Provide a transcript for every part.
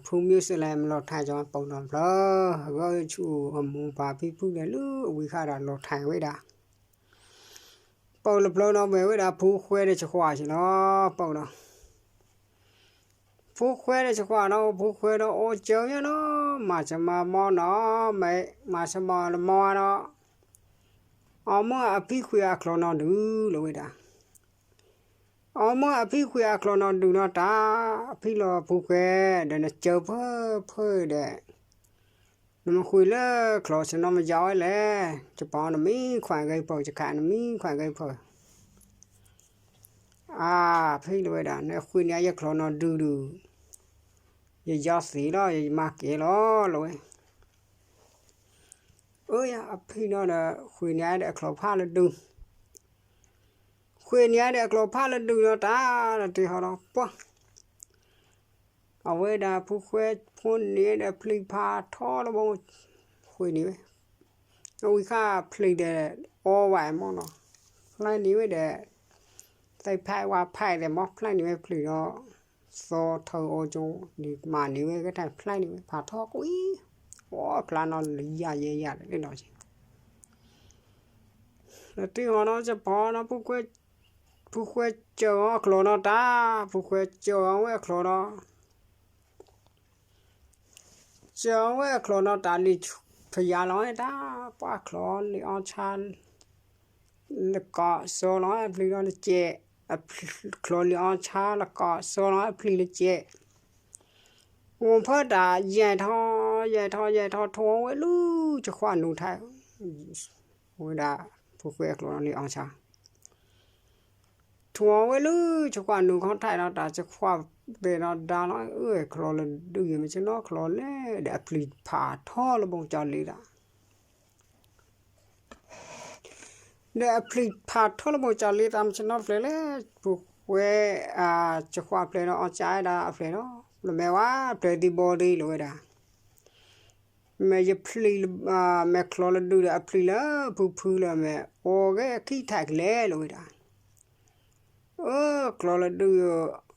ဖုမုၢ်စလဲမၤလီၤထါကၠီ ပိာ်လီၤတဖျၢၣ်, အဂီၢ်ဆူၣ်အမိၢ်ပၢ်ဖံဖုလဲၣ်လၢအဝံၤဃာ်ဒီးလီၤထါဝဲဒၣ်, ပိာ်လီၤတဖျၢၣ်နီၤ မ့ၢ်ဝဲဒၣ်ဖုခွဲဒီးဆခွါက့ၤလီၤ ပိာ်ဒီး ဖုခွဲဒီးဆခွါနီၤ ဖုခွဲဒီးအိၣ်ကၢယဲနီၤ, မၤစၢၤမၤမီနီၤ, မၤစၢၤမၤမီနီၤ, အီမ့ၢ်အဖံခွံအချီနီၤဒုးလီၤဝဲဒၣ်, အီမ့ၢ်အဖံခွံအချီနီၤဒုးနီၤတၢ်, အဖံလီၤဖုခွဲ, ဒီးနစၢၤဖၢဖၢဒီး နမ့ၢ်ဃုလၢချီ ဆနီမယါဝဲလဲၣ်, ယပီနမံခွါဂ့ၤဖၢ ယခးနမံခွါဂ့ၤဖၢ, အါ, ဖံလီၤဝဲဒၣ် နဃုန့ၢ်ယချီနီၤဒုးဒုး, ယယီသံးလီၤ ယမၤကဲလီၤလီၤဝဲ, အၢယၤ အဖံနီၤဒီး ဃုန့ၢ်ဒီးအချီဖးလၢဒုး, ဃုန့ၢ်ဒီးအချီဖးလၢဒုးနီၤတၢ် လၢတ့ဟီဒီးပှၢ် အဝဲဒၣ်ဖုခွဲဖိန့ၣ်ဒီးဖျံးဖးထီလၢဘိ ဃုန့ၢ်ဝဲ, အဝံၤဃာ်ဖျံးဒီး အီဝဲမီနီၤ, ဖျါန့ၢ်ဝဲဒီး သ့ၣ်ဖးဝါဖးဒီးမီ ဖျါန့ၢ်ဝဲဖျံးဒီး သီထၢအီကၠိ ဒ်မၤန့ၢ်ဝဲကဲထီၣ်ဖျါန့ၢ်ဝဲဖးထီကွံာ်, အီဖျါနီၤလၢယၤယဲယၤလၢလီၤ လၢတ့ဟီနီၤ ယပီနီၤ ဖုခွဲစၢၤအီၤအချီနီၤတၢ်, ဖုခွဲစၢၤအီၤဝဲအချီနီၤ, စၢၤအီၤဝဲအချီနီၤတၢ်လံ, ဖယါလီၤတၢ်, ပှၢ်ချီလံအီဆါ လကိးစိလီၤအဖျံးလီၤလၢကဲး, ချီလံအီဆါလကိးစိလီၤအဖျံးလၢကဲး, ဂီၤဖၢတၢ် ယဲၢ်ထီ ယဲၢ်ထီ ယဲၢ်ထီ ထိၣ်ဝဲလၢဆခွါနူၤထဲ, ဝဲဒၣ် ဖုခွဲအချီလံအီဆါ ထိၣ်ဝဲလၢဆခွါနူၤခီထဲဒီးတၢ် ဆခွါဘဲဒီးဒါလီၤ အၢချီလၢဒုးယမ့ၢ်ဆနီချီလဲၣ် ဒီးအဖျံးဖးထီလၢဘိကၠီလံတၢ် ဒီးအဖျံးဖးထီလၢဘိကၠီလံတၢ် မ့ၢ်ဆနီဖျဲးလဲၣ် ဖုခွဲ ဆခွါဖျဲးဒီးအီၣ်ကၠၢဒၣ်အဖျဲးဒီး လၢမဲာ်ဝဲဖျဲးသံဘီသံလီၤဝဲဒၣ် မ့ၢ်ယဖျံး မ့ၢ်ချီလၢဒုးဒီးအဖျံးလၢဖုဖုလၢမဲာ် အိၣ်ဂဲၤခံထံၣ်ကလဲာ်လီၤဝဲဒၣ် အၢ ချီလၢဒုး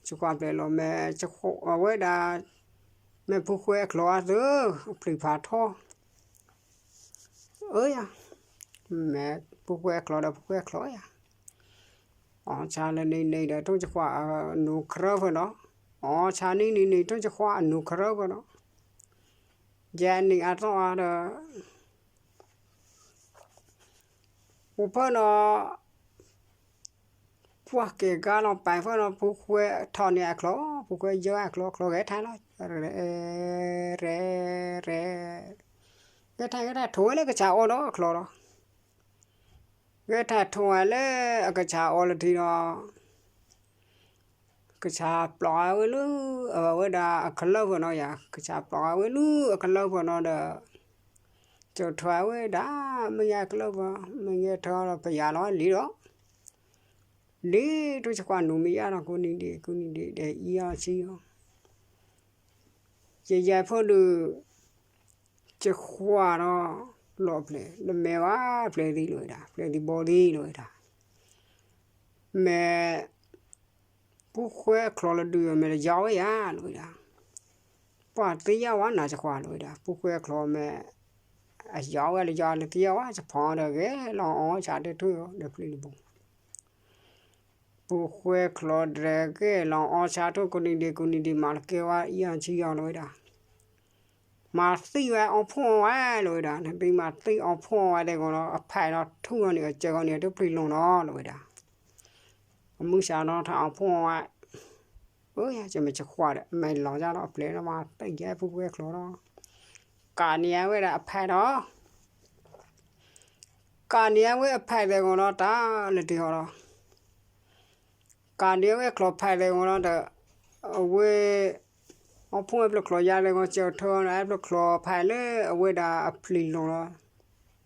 ဆခွါဖျဲးလီၤမဲာ် အဝဲဒၣ် မ့ၢ်ဖုခွဲအချီအသၢ အဖျံးဖးထီ အၢယၤ မ့ၢ်ဖုခွဲအချီဒီးဖုခွဲအချီယၤ အီၣ်ဆါလၢနံၤနံၤဒီး ထိၣ်ဆခွါအနူၤခရၢဖၢဒီး အီၣ်ဆါနံၤနံၤနံၤ ထိၣ်ဆခွါအနူၤခရၢဖၢဒီး ယဲနံၤအသီအါဒီး အိၣ်ဖၢဒီး ပှၢ်က့ၤကါလီၤပာ်ဖၢဒီး ဖုခွဲထီၣ်န့ၢ်အချီ ဖုခွဲယၢအချီ ချီဂဲၤထါလီၤ ရဲ ရဲ ရဲ ဂဲၤထါဂဲၤထါထိၣ်ဝဲလၢကစၢ်အီၤဒီးအချီဒီး ဂဲၤထါထိၣ်ဝဲလၢအကစၢ်အီၤလၢထံဒီး ကစၢ်ပျီအဝဲလၢ အဝဲဒၣ်အကလၢၢ်ဖၢနီၤယၤ ကစၢ်ပျီအဝဲလၢအကလၢၢ်ဖၢနီၤဒီး ကၠိထၢဝဲဒၣ် မ့ၢ်ယၤကလၢၢ်ဖၢ မ့ၢ်ယဲထၢဒီးပယၤလီၤလံဒီး ဒ်ထိၣ်ဆခွါနူၤမ့ၢ်ယၤဒီး ကူနံၤဒံး ကူနံၤဒံး ဒီးအံၤအီၤဆံအီၤ ယယဲဖိဒုး ဆခွါဒီး လီၤဖျဲး လၢမဲာ်ဝဲဖျဲးသံလီၤဝဲဒၣ် ဖျဲးသံဘီသံလီၤဝဲဒၣ် မ့ၢ် ဖုခွဲအချီလၢဒုး မ့ၢ်လၢယီၤဝဲယၤလီၤဝဲဒၣ် ပှၤသ့ၣ်ညါဝဲနၤဆခွါလီၤဝဲဒၣ် ဖုခွဲအချီမ့ၢ် အယီၤဝဲလၢယီၤလၢသ့ၣ်ညါဝဲ ဆဖီဒီးဂဲၤလီၤအီၣ်ဆါတထူၣ်ဒီးဖျံးလၢဘိ ဖုခွဲချီဒီးဂဲၤလီၤအီၣ်ဆါထူၣ် ကူနံၤဒံး ကူနံၤဒံး မၤလၢကဲဝဲအံၤအီၤဆံအီၤလီၤဝဲဒၣ် မၤသံဝဲအီၤဖှီၣ်ဝဲလီၤဝဲဒၣ် နသုမၤသံအီၤဖှီၣ်ဝဲဒၣ်ဂီၢ်လီၤ အဖးဒီးထူၣ်ဂီၢ်န့ၣ် အစၢၤဂီၢ်န့ၣ် အတဖျံးလီၤနီၤလီၤဝဲဒၣ် အမုၢ်စၢ်နီၤထါအီၤဖှီၣ်ဝဲ အၢ ယမ့ၢ်ဆခွါဒီး မ့ၢ်လီၤယၤလီၤအပျဲၢ်လီၤ မၤသံယဲဖုခွဲချီလီၤ ကးန့ၢ်အဝဲဒၣ်အဖးဒီး ကးန့ၢ်အဝဲအဖးဒီးဂီၢ်လီၤ တၢ်လၢတ့ၢ်ဟီလီၤ ကးန့ၢ်အဝဲချီဖးဒီးဂီၢ်လီၤဒီး အဝဲ အီၣ်ဖှီၣ်ဝဲဖျိချီယါဒီးဂီၢ် စၢၤထၢဒီးဖျိချီဖးလၢအဝဲဒၣ်အဖျံးလီၤလီၤ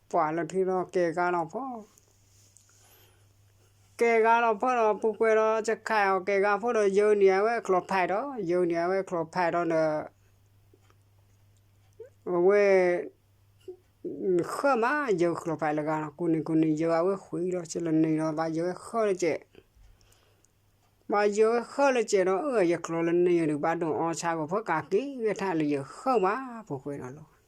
ပှၤလၢထံလီၤ ကဲဂၤလီၤဖီ ကဲဂၤလီၤဖီဒီး ဖုခွဲဒီး ဆခါအီၤကဲဂၤဖီဒီး ယၢန့ၢ်အဝဲချီဖးဒီး ယၢန့ၢ်အဝဲချီဖးဒီးဒီး အဝဲ ဃၢမး ယၢချီဖးလၢဂၤလီၤ ကူနံၤကူနံၤ ယၢအဝဲဃုာ်လီၤ စလၢနံၤလီၤ ဘၣ်ယၢဝဲဃၢလၢကဲး ဘၣ်ယၢၤဝဲဃၢလၢကဲးဒီး အၢ ယကျီလၢနယၢၤဒုးဘၣ်ဒိၣ်အီၣ်ဆါကီး ဖၢကးက့ၤဝဲထါလၢယဃၢဘၣ် ဖိၣ်ဃဲဒီးလီၤ.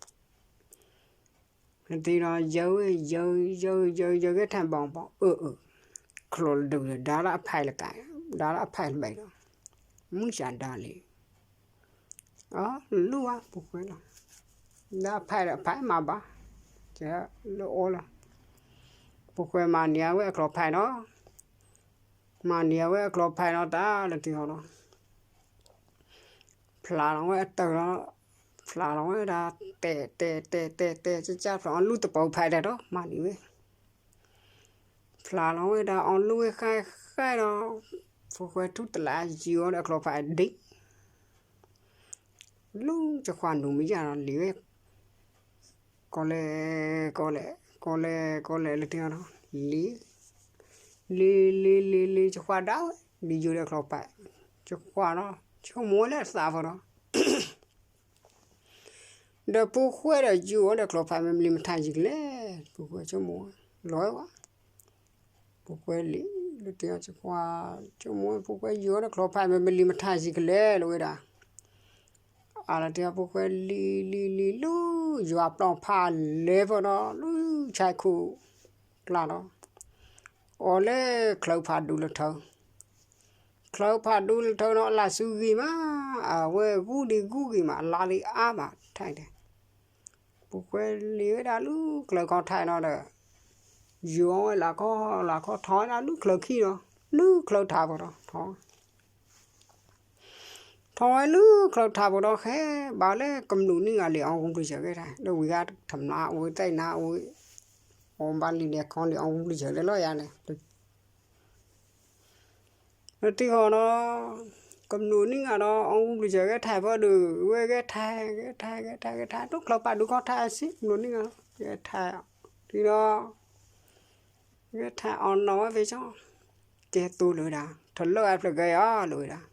နသ့ဒီးယၢၤဝဲ ယၢၤ ယၢၤ ယၢၤ ယၢၤဂဲၤထၢၣ်ဘီဘီ အၢ အၢ ကျီလၢဒုး ဒါလၢအဖဲလၢကး ဒါလၢအဖဲလၢဘဲဒီး မုၢ်စၢ်ဒါလံ အ လူၢ်ဝဲဖိၣ်ဃဲလီၤ. ဒါဖဲဒီးဖဲမၤဘၣ် ကဲလၢအီလီၤ. ဖိၣ်ဃဲမၤန့ၢ်ဝဲအကျီဖဲနီၤ မၤန့ၢ်ဝဲအကျီဖဲနီၤ တၢ်လၢတံၢ်ဟီလီၤ. ဖျးလီၤဝဲအတၢၢ်လီၤ, ဖျးလီၤဝဲဒၣ် တဲာ်တဲာ်တဲာ်တဲာ်တဲာ် ကၢ်ကၢ်ဖျးအီၤ လူၢ်တပီၤဖဲဒဲးဒီး မၤန့ၢ်ဝဲ, ဖျးလီၤဝဲဒၣ်အီၤ လူၢ်ဝဲဃဲဃဲဒီး ဖိၣ်ဃဲထူတလး ယုၢ်အီၤဒီးအကျီဖဲဒ့ လူၢ်ကခွါနူၤမ့ၢ်ယါဒီး လံာ်ဝဲ ကီလဲၣ် ကီလဲၣ် ကီလဲၣ် ကီလဲၣ် လၢတံၢ်ဟီဒီး လံာ် လံာ် လံာ် လံာ် လံာ် ကခွါဒါဝဲ လံာ်ယိၤဒီးအကျီဖဲ ကခွါဒီး ဆိကမိၣ်ဝဲလၢအသးဖီဒီး ဒီးဖိၣ်ဃဲဒီးယိၤအီၤဒီးကျီဖဲ မ့ၢ်မလံၤမထါယံာ်ကလဲာ်, ဖိၣ်ဃဲဆိကမိၣ်ဝဲ လီၤဝဲဝဲ, ဖိၣ်ဃဲလံာ် လၢတံၢ်ဟီ ကခွါ ဆိကမိၣ်ဝဲ ဖိၣ်ဃဲယိၤအီၤဒီးကျီဖဲ မ့ၢ်မလံၤမထါယံာ်ကလဲာ် လီၤဝဲဒၣ် အါလၢတံၢ်ဟီဖိၣ်ဃဲလံာ် လံာ် လံာ် လူၢ်ယွၤပျီဖးလဲၢ်ဖီဒီး လူၢ်ဆဲခိၣ်ကျါဒီး အီၤလၢချၢဖးဒူလၢထၢ ချၢဖးဒူလၢထၢနီၤ အလၢ်စုဂံၤမး, အဝဲဂူၢ်ဒံးဂူၢ်ဂံၤမး အလါလံအါမး ထဲဒဲး, ဖိၣ်ဃဲလံာ်ဝဲဒၣ်လူၢ်ချၢခီထဲနီၤဒီး ယိၤအီၤဝဲလၢခီ လၢခီထီၣ်ဝဲဒၣ်လူၢ်ချၢခံဒီး လူၢ်ချၢထးဖိဒီးထီၣ် ထီၣ်ဝဲလူၢ်ချၢထးဖိဒီး ဃဲဘၣ်လၢကမျူးနံၣ်ဂၤလံာ်အီၣ်ဂူၢ်ပျံၤစၢၤဂဲၤထၢၣ် လၢဝံၤဂၤထမျးအိၣ်သဲနါအိၣ် အီၣ်ဘၣ်လံာ်လဲၢ်ခီလံာ်အီၣ်ဂူၢ်ပျံၤစၢၤလၢလီၤယၤန့ၣ် လၢတံၢ်ဃီနီၤ ကမျူးနံၣ်ဂၤဒီး အီၣ်ဂူၢ်ပျံၤစၢၤဂဲၤထၢၣ်ဖီဒီး ဝဲဂဲၤထၢၣ် ဂဲၤထၢၣ် ဂဲၤထၢၣ် ဂဲၤထၢၣ် ဒိၣ်ချၢဖးဒူခီထၢၣ်စ့ၢ် ကမျူးနံၣ်ဂၤ ဂဲၤထၢၣ် တုၤဒီး ဂဲၤထၢၣ်အီၣ်နီၢ်ဝဲဖဲဆီ ကဲသိလၢဝဲဒၣ် ထလၢအပျၢၤကဲအီၤလၢဝဲဒၣ်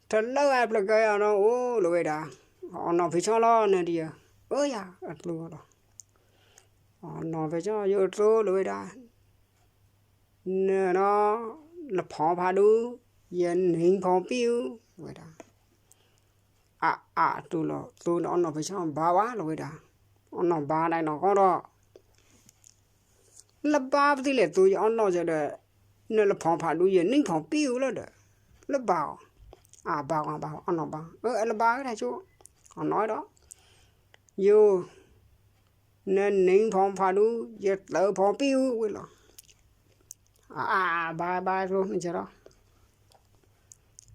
ထလၢအပျၢၤကဲအီၤနီၤ အိၣ်လၢဝဲဒၣ် အီၣ်နီၢ်ဖဲဆီလီၤ နဒံးဧၢ, အၢယၤ အသိလီၤ အီၣ်နီၢ်ဖဲဆီ ယသိလၢဝဲဒၣ် နနီၤ လဖီဖးဒူ ယနံၤဖီပံၣ်အူ ဝဲဒၣ် အအတူလီၤ သိဒီးအီၣ်နီၢ်ဖဲဆီဘါဝဲလီၤဝဲဒၣ် အီၣ်နီၢ်ဘါဒၣ်နီၢ်ကီၢ်ဒီး လၢဘါပသံလဲၣ်သိယအီၣ်နီၢ်စၢၤဒီး နလဖီဖးဒူယနံၤဖီပံၣ်အူလၢဒီး လၢဘါအီၤ အဘါဝဲဘါအီၣ်နီၢ်ဘါ အၢ အလဘါဝဲဒၣ်ဆိ အီၣ်နီၢ်ဝဲဒီး ယိၤ နနံၤဖီဖးဒူ ယသၢဖီပံၣ်အူဝဲလီၤ အအဘါဘါကျိနကဒီး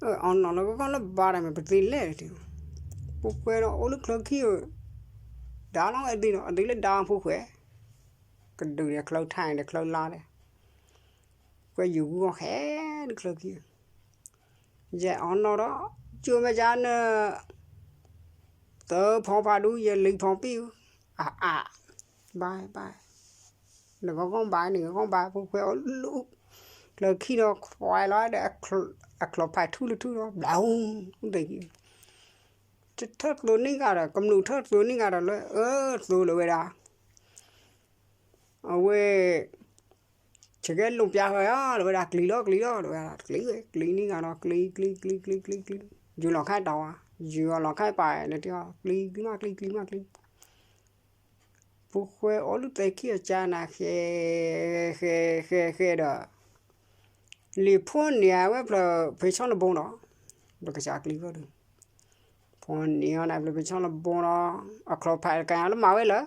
အီၣ်နီၢ်လၢကီၢ်လၢဘါတၢ်မ့ၢ်ပသံလဲၣ်တ့ၢ် ဖိၣ်ဃဲဒီးအိၣ်လၢချၢခံဧၢ ဒါလီၤအသံဒီး အသံလၢဒါဖိၣ်ဃဲ ကဒုးဒီးချၢထဲဒီးချၢလါဒီး ကွဲယူၤဂူၢ်အီၣ်ဃဲလၢချၢခံ ယဲၢ်အီၣ်နီၢ်ဒီး ကၠိမဲာ်ကၠါန သၢဖီဖးဒူ ယလံၤဖီပံၣ်အူ အအ ဘါဘါ နကီၢ်ကီၢ်ဘါန့ၣ် ကီၢ်ဘါ ဖိၣ်ဃဲအိၣ်လၢ ချၢခံဒီးခွဲးလီၤဒီး အကျီဖးထူလၢထူဒီး ဘျီ သ့ၣ်ခံ ထၢၣ်သိနံၣ်ဂၤဒီး ကမျူးထၢၣ်သိနံၣ်ဂၤဒီးလၢ အၢ သိလၢဝဲဒၣ် အဝဲ ဆဂဲလိာ်ပျါဃာ်လၢဝဲဒၣ် ကျံၤလီၤ ကျံၤလီၤ လၢဝဲဒၣ် ကျံၤဝဲ ကျံၤနံၣ်ဂၤဒီး ကျံၤ ကျံၤ ကျံၤ ကျံၤ ကျံၤ ကျံၤ ယူၤလီၤခါတီၤဝါ ယူၤအီၤလီၤခါပာ်လၢတံၢ်အီၤ ကျံၤ ကျံၤမး ကျံၤ ကျံၤမး ကျံၤ ဖိၣ်ဃဲအိၣ်လၢသဲခံအကါနၤ ဃဲ ဃဲ ဃဲ ဃဲဒီး လံာ်ဖိန့ၢ်ဝဲဖျၢၣ်ဖဲဆီလဘိဒီး ပကစၢ်ကျံၤဖီဒီး ဖိန့ၢ်အီၤန့ၣ် ဖျၢၣ်ဖဲဆီလဘိဒီး အကျီဖးကါလၢမၤဝဲလၢ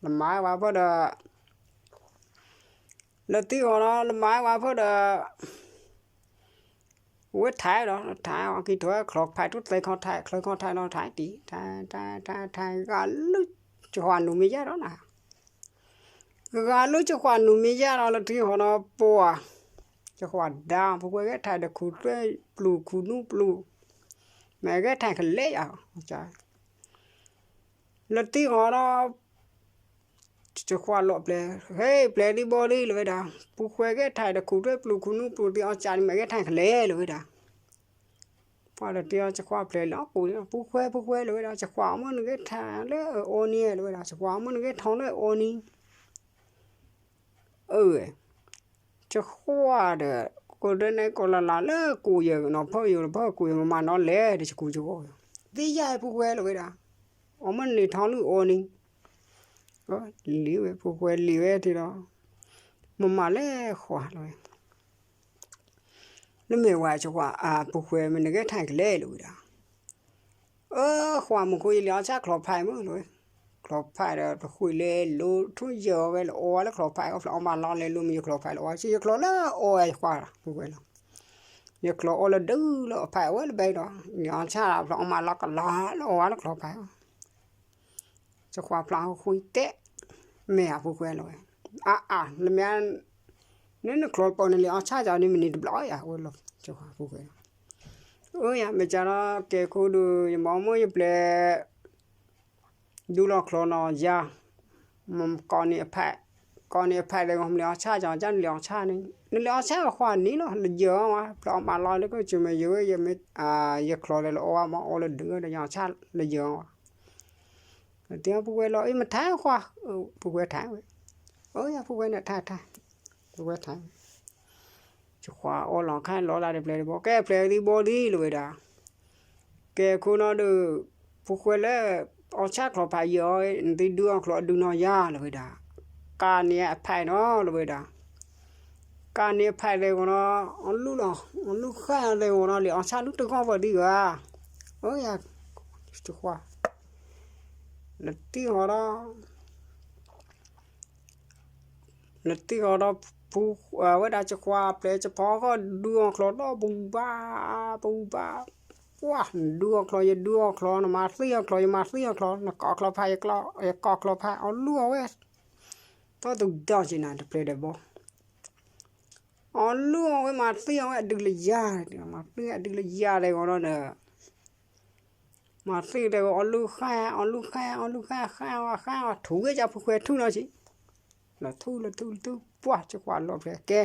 လမၤဝဲဖီဒီး လၢတံၢ်ဃီဒီး လမၤဝဲဖီဒီး ဝဲထဲးဒီး ထဲးအီၤက့ၤထီၣ် ချီဖးထူၣ်သဲခီထဲး ချၢခီထဲးဒီး ထဲးတံၢ် ထဲး ထဲး ထဲး ထဲး ဂၤလၢကခွါနူၤမ့ၢ်ယါဒီးနၤ ဂၤလၢကခွါနူၤမ့ၢ်ယါဒီး လၢတံၢ်ဃီဒီး ပှၤ ကခွါဒါ ဖိၣ်ဃဲဂဲၤထဲးဒီးခူၣ်သွဲၣ်ပျူၤခူၣ်နူပျူၤ မ့ၢ်ဂဲၤထဲးကလဲာ်ယါ လၢတံၢ်ဃီဒီး ကခွါလီၤပျဲၤ ဟဲပျဲၤဒံးဘီဒံးလၢဝဲဒၣ် ဖိၣ်ဃဲဂဲၤထဲးဒီးခူၣ်သွဲၣ်ပျူၤခူၣ်နူပျူၤသ့ၣ်အီၤကၢ်န့ၣ် မ့ၢ်ဂဲၤထဲးကလဲာ်လၢဝဲဒၣ် ပှၤလၢတံၢ်အီၤကခွါပျဲၤလီၤပူၤန့ၣ် ဖိၣ်ဃဲ ဖိၣ်ဃဲလၢဝဲဒၣ် ကခွါအီၤမ့ၢ်နဂဲၤထဲးလၢအီၤန့ၣ်လၢဝဲဒၣ် ကခွါအီၤမ့ၢ်နဂဲၤထဲးလၢအီၤန့ၣ် အၢ ကခွါဒီး ပဒဲန့ၣ်ကိးလၢ်လၢ်လၢကိးယဲၢ်နီၤ ဖၢယိာ်ဖၢကိးယဲၢ် မမၤနီၤလဲၣ် တစကူစဂီၢ်, သ့ၣ်ညါဖုခွဲလီၤဝဲဒၣ်, အီၣ်မ့ၢ်န့ၢ်ထီလူၢ်အီၤန့ၣ်, လံၤဝဲဖုခွဲလံၤဝဲတ့ၢ်လီၤ, မမၤလဲၣ်ဃီလီၤဝဲ လၢမ့ၢ်ဝဲ ကခွါ အဖုခွဲ မ့ၢ်နဂဲၤထၢၣ်ကလဲၣ်လီၤဝဲဒၣ်, အၢ ခွါမူခိၣ် ယလံၤအီၣ်ဆၣ်ချီဖးမုၢ်လီၤဝဲ, ချီဖးဒီး ပဃုာ်လဲၤလိထူယဲၢ်အီၤဝဲ လၢအီၣ်ဝဲလၢချီဖးအီၣ် ဖျၢၣ်အီၣ်မးလီၤလဲၤလိမ့ၢ်ယချီဖးလီၤဝဲ ယချီလၢအီၣ်ဝဲခွါ ဖုခွဲလီၤ, ယချီအီၣ်လၢဒုလၢအဖးအဝဲလၢဘဲဒီး ယလံၤအီၣ်ဆၣ်ဖျၢၣ်အီၣ်မးလီၤကလီလၢအီၣ်ဝဲလၢချီဖးအီၣ် ကခွါဖျါဃုတဲ, မ့ၢ်ဧါဖုခွဲလီၤဝဲ, အါအါ လၢမ့ၢ်, နနချီပၢၢ်နလံၤအီၣ်ဆၣ်ကန့ၣ် မ့ၢ်န့ၢ်တဘျီယၤဝဲလီၤ ကခွါဖုခွဲလီၤ, အၢယၤ မ့ၢ်ကဒီး ကဲခိၣ်ဒုး ယမၤမိၢ်ယပျဲၢ် ဒူလီၤချီနီၤယၤ, ကိးန့ၢ်အဖး, ကိးန့ၢ်အဖးလဲၤဂီၤ မ့ၢ်လံၤအီၣ်ဆၣ်က ကနလံၤအီၣ်ဆၣ်န့ၣ် နလံၤအီၣ်ဆၣ်အခွါန့ၣ်လီၤ လယၢၤဝဲ ဖျၢၣ်အီၣ်မးလီၤလၢကစၢၢ်မ့ၢ်ယၢၤဝဲ ယမ့ၢ်, ယချီလဲၤလၢအီၣ်ဝဲမ့ၢ်အီၣ်လၢဒုဒီးယလံၤအီၣ်ဆၣ်လယၢၤဝဲ တ့ၢ်ဖုခွဲလီၤ အံၤမ့ၢ်ထဲခွါ, ဖုခွဲထဲဝဲ, အၢယၤဖုခွဲန့ၣ်ထဲထဲ, ဖုခွဲထဲဝဲ, ကခွါအီၣ်လီၤခါလီၤလၢတပျဲၢ်တဘီ ကဲပျဲၢ်သံဘီလံလီၤဝဲဒၣ်, ကဲခိၣ်နီၤဒုး, ဖုခွဲလၢ, အီၣ်ဆၣ်ချီဖးယၢၤအီၤ နသံဒုအီၣ်ချီအဒုနီၤယၤလီၤဝဲဒၣ်, ကးန့ၢ်အဖးနီၤလီၤဝဲဒၣ် ကးန့ၢ်အဖးလဲၤဂီၤနီၤ, အီၣ်လူၢ်လီၤ, အီၣ်လူၢ်ဃၣ်လဲၤဂီၤနီၤ လံၤအီၣ်ဆၣ်လူၢ်တဂီၢ်ပှၤဒံးဂၤ, အၢယၤ, ကခွါ, နတံၢ်ဟီဒီး နတံၢ်ဟီဒီး, ဝဲဒၣ်ကခွါပျဲၢ်ကဖီကီၢ်ဒုအီၣ်ချီဒီးပူၤဘၣ်, ပူၤဘၣ်, ပှၢ်, နဒုအီၣ်ချီ ယဒုအီၣ်ချီ နမၤသံအီၣ်ချီ ယမၤသံအီၣ်ချီ နကိးချီဖး ယကိးချီဖး အီၣ်လူၢ်အီၣ်ဝဲ, တီၢ်သူဒီက့ၤနၤတပျဲၢ်ဒီးဘီ အီၣ်လူၢ်အီၣ်ဝဲမၤသံအီၣ်ဝဲအဒုလၢယၤ, မၤသံအဒုလၢယၤလဲၤဂီၤနီၤဒီး, မၤသံတဲဝဲအီၣ်လူၢ်ဃၣ် အီၣ်လူၢ်ဃၣ် အီၣ်လူၢ်ဃၣ် ဃၣ်ဝဲဃၣ်ဝဲ ထူးဝဲကၢ်ဖုခွဲထူးနီၤဆံး, လီၤထူးလီၤထူးလီၤထူး ပှၢ်ကခွါလီၤဖျဲၣ်ကဲ,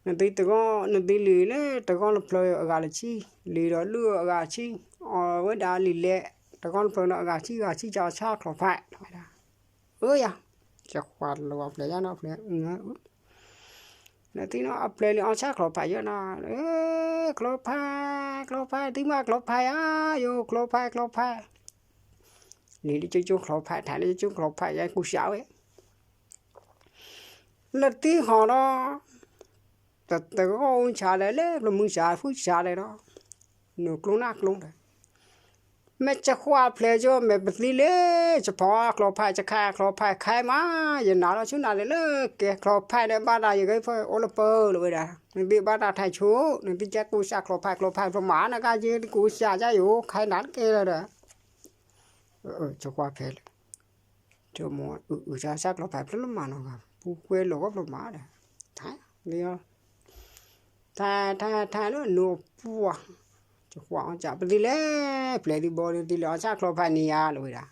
နသုတဂီၢ် နသုလံၤလၢတဂီၢ်လၢဖျၢၣ်အဂၤလၢဆံ, လံၤဒီးလူၢ်အဂၤဆံ, အီၣ်ဝဲဒၣ်လံာ်လဲၣ်, တဂီၢ်လၢဖျၢၣ်ဒီးအဂၤဆံဂၤဆံ ကၢ်အီၣ်ဆၣ်ချီဖး, ဝဲဒၣ် အၢယၤ, ကခွါလီၤအပျဲၢ်ယါနီၤဖျဲၣ်, နသံနီၤအပျဲၢ်လံၤအီၣ်ဆၣ်ချီဖးယါနီၤ, ချီဖး, ချီဖး သံမးချီဖးယါ, ယိၤချီဖးချီဖး, လံၤလၢကၠိကၠိချီဖး ထးလၢကၠိကၠိချီဖးယါ ကူစးဝဲ လၢတံၢ်ဟီဒီး, တဂီၢ်အူဆါလဲၣ် လၢပျၢၤမုၢ်စးဖုစးလဲၣ်ဒီး, နကျိနၢ်ကျိဒီး, မ့ၢ်ကခွါဖျဲၣ်ကၠိ မ့ၢ်ပသံလၢ ကဖီချီဖး ကခါချီဖးခဲမး, ယနာ်လီၤဆူနၤလဲၣ်လၢကဲချီဖးန့ၣ် ဘၣ်တၢ်ယဂဲၤဖၢအိၣ်လၢပၢၤလီၤဝဲဒၣ်, နသံဘၣ်တၢ်ထံၣ်ဆိ, နသံကဲကူစးချီဖးချီဖး ပမၤနကယဲၢ်ကူစးယါယိၤ ခဲနၤတကဲလၢၤဒီး, ကခွါဖျဲၣ်လၢ ဆိကမိၣ်အုၣ်အုၣ်စၢ်စၢ်ကျီဖးဖျၢၣ်လၢမၤနီၤဂၤ ပူၤကွဲလီၤဂီၢ်ဖျၢၣ်မၤဒီး, ထါ, ထါထါလၢနူပှၢ်, ကခွါအီၣ်စၢ်ပသံလဲၣ်, ပျဲၢ်သံဘီသံလၢအီၣ်ဆၣ်ကျီဖးန့ၣ်ယါလီၤဝဲဒၣ်,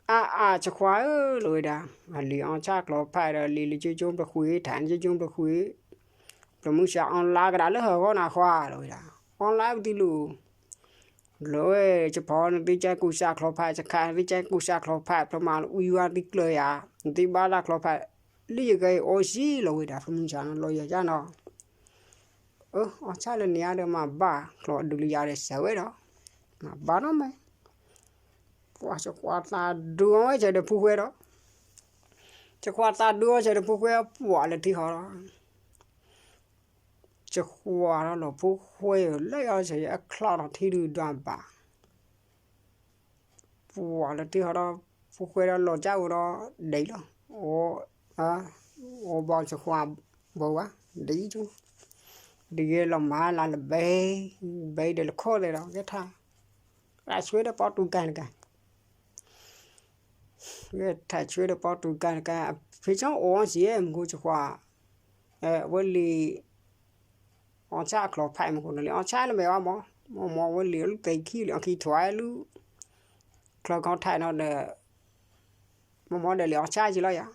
အါအါကခွါဧၢလီၤဝဲဒၣ်, အလံၤအီၣ်ဆၣ်ကျီဖးဒီးလံၤလၢကၠိကၠိပျၢၤဃုာ် ထါလၢကၠိကၠိပျၢၤဃုာ်, ပျၢၤမုၢ်စး online ကဒါလၢဟၢဂီၢ်နၤခွါလီၤဝဲဒၣ်, online ပသံလူၤ လၢဝဲ ကဖီနသံကဲကူစးချီဖး ကခါနသံကဲကူစးချီဖး ပမၤလၢအူယွၤသံကျၢၤယၤ, နသံဘၣ်တၢ်ချီဖး, လၢယဂဲၤအီၣ်စံလီၤဝဲဒၣ် ပျၢၤမုၢ်စးနီၤ လီၤယၤယါနီၤ, အၢ အီၣ်ဆၣ်လၢန့ၣ်ဧါဒီးမၤဘၣ်ချီအဒုးလၢယၤဒီးစၢၤဝဲဒီး, မၤဘၣ်နီၤမး, ပှၤကခွါသးဒူအီၣ်ဝဲစၢၤဒီးဖုခွဲဒီး, ကခွါသးဒူအီၣ်စၢၤဒီးဖုခွဲပှၤလၢထံဟီဒီး ကခွါဒီးလီၤဖုခွဲလၢယီၤဆဲးအချီၣ်ဒီးထံဒုးဒွးဘၣ်, ပှၤလၢထံဟီဒီး ဖုခွဲဒီးလီၤကၢ်ဝဲဒီး ဒ်လီၤ, အိၣ်ဘီကခွါဘၣ်ဝဲ ဒ်, ဒ်ဂ့ၤလီၤမၤလၢလၢဘဲ, ဘဲဒီးလၢခိၣ်သဲးဒီး ကဲထါ, ကဆွဲဒီးပီတူကၤတကၤ ဝဲထါဆွဲဒီးပီတူကၤတကၤ ဖဲဆီအိၣ်စံးမူခိၣ်ကခွါ, ဝဲလံၤ အီၣ်ဆၣ်အချီဖးမူခိၣ်န့ၣ်လံ အီၣ်ဆၣ်လၢမဲာ်အီၣ်မး, မ့ၢ်မ့ၢ်ဝဲလံၤအလူၢ်သ့ခံလံ အခံထွဲလၢ ချၢကီထါနီၤဒီး, မ့ၢ်မ့ၢ်ဒီးလံၤအီၣ်ဆၣ်က့လီၤယၤ,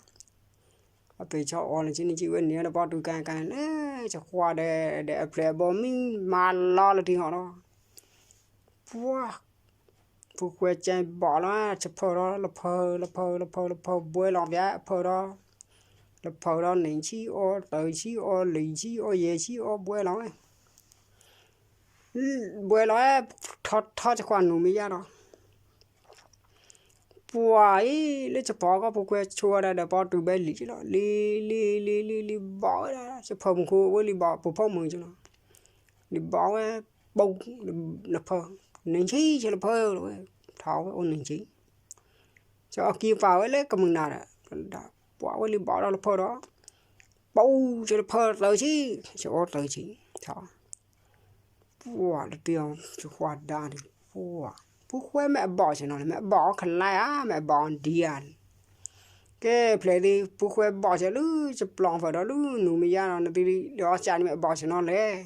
အဖဲဆီအိၣ်လၢကန့ၣ်က့ဝဲန့ၣ်ဒီးပီတူကၤတကၤန့ၣ် ကခွါဒီး ဒီးအဖျဲၣ်အဘီမုၢ်မၤလီၤလၢထံဟီဒီး ပှၤ, ဖုခွဲကဲဘီလီၤ ဆၢဖၢဒီး လၢဖၢ လၢဖၢ လၢဖၢ လၢဖၢ ဘှဲလီၤဖဲအဖၢဒီး, လၢဖၢဒီးန့ၣ်ဆံးအီၤ သၢဆံးအီၤ လွံၢ်ဆံးအီၤ ယဲၢ်ဆံးအီၤ ဘှဲလီၤဝဲ ဘှဲလီၤဝဲ ထီထီ ယခွါနူၤမ့ၢ်ယါဒီး ပှၤအံၤ လၢယဖီကီၢ်ဖိခွဲဆိဝဲဒၣ်ဒီး ပီတူၢ်ဘဲလံာ်ကလီၤ လံာ်လံာ်လံာ်လံာ်လံာ်လံာ်ဘီၣ်ဝဲဒၣ် ယဖၢမူခိၣ်ဝဲလံာ်ဘီၣ် ပဖိမုၣ်ကလီၤ လံာ်ဘီၣ်ဝဲ ပူၤ နဖၢ န့ၣ်ဆံး ယလၢဖၢလီၤဝဲ ထီဝဲအိၣ်န့ၣ်ဆံး ယအီၣ်ကံပာ်ဝဲလၢကမုာ်နၤဒီး ပှၤဝဲလံာ်ဘီၣ်ဒီးလၢဖၢဒီး ပူၤ ယလၢဖၢသၢဆံး ယအီၣ်သၢဆံး ထီ ပှၤလၢတ့ၢ်အီၤ ယခွါဒါန့ၣ် ပှၤ ဖိခွဲမ့ၢ်အဘီၣ်ဆ့ၣ်နီၤလဲၣ် မ့ၢ်အဘီၣ်အီၤခလါဧါ မ့ၢ်အဘီၣ်အီၤဒံဧါန့ၣ် ကဲဖျဲးသ့ၣ် ဖိခွဲဘီၣ်ဆ့ၣ်လၢ ယပျီၢ်ဖၢဒီးလၢ နူၤမ့ၢ်ယါဒီး နသ့ၣ်ဒီးအီၣ်စၢ်န့ၣ်မ့ၢ်အဘီၣ်ဆ့ၣ်နီၤလဲၣ်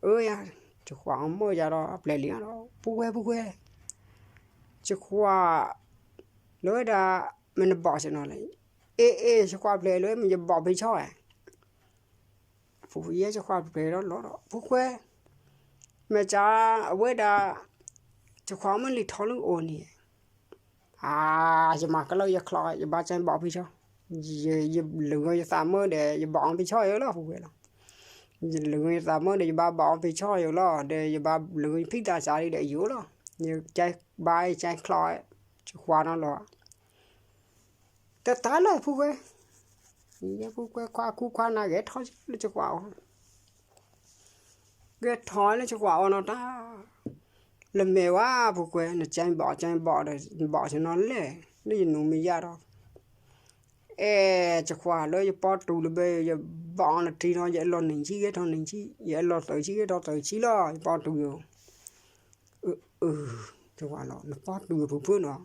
အၢယၤ ယခွါအီၣ်မၢယၤဒီးအပျဲၢ်လံဒီး ဖိခွဲဖိခွဲ ယခွါ လၢဝဲဒၣ် မ့ၢ်နဘီၣ်ဆ့ၣ်နီၤလဲၣ် အ့ၣ်အ့ၣ် ယခွါပျဲၢ်လၢမ့ၢ်ယဘီၣ်ဖံဆီဧါ ဖိခွဲယဲ ယခွါပျဲၢ်ဒီးလီၤဒီး ဖိခွဲ မ့ၢ်ကၢ အဝဲဒၣ် ယခွါမ့ၢ်လံာ်ထီလၢအိၣ်န့ၣ် အါ ယမၤကလၢယချီ ယဘၣ်ကၢဘီၣ်ဖံဆီ ယလုၢ်ဂီၤယသးမၢဒီး ယဘီၣ်အီၤဖံဆီယၤလီၤ ဖိခွဲလီၤ ယလုၢ်ဂီၤယသးမၢဒီး ယဘၣ်ဘီၣ်အီၤဖံဆီယၤလီၤ ဒီးယဘၣ်လုၢ်ဂီၤယဖံသးစးဒီးယၤလီၤ ယကၢဘါယကၢချီ ယခွါနီၤလီၤ တတၢ်လၢဖိခွဲ ယဲဖိခွဲခွါခူခွါနၤဂဲၤထီၣ်လၢယခွါအီၤ ဂဲၤထီၣ်လၢယခွါအီၤနီၤတၢ် လၢမဲာ်ဝဲ ဖိခွဲ နကၢဘီၣ်ကၢဘီၣ်ဒီး ဘီၣ်ဆ့ၣ်နီၤလဲၣ် လၢယနူၤမ့ၢ်ယါဒီး အဲ ယခွါလၢယပီတူၢ်လၢဘဲ ယဘီၣ်အီၤနထံနီၤ ယအလီၢ်န့ၣ်ဆံး ဂဲၤထီၣ်န့ၣ်ဆံး ယအလီၢ်သၢဆံး ဂဲၤထီၣ်သၢဆံးလီၤ ယပီတူၢ်ယိၤ အၢ ယခွါလီၤ နပီတူၢ်ယဖိဖုနီၤ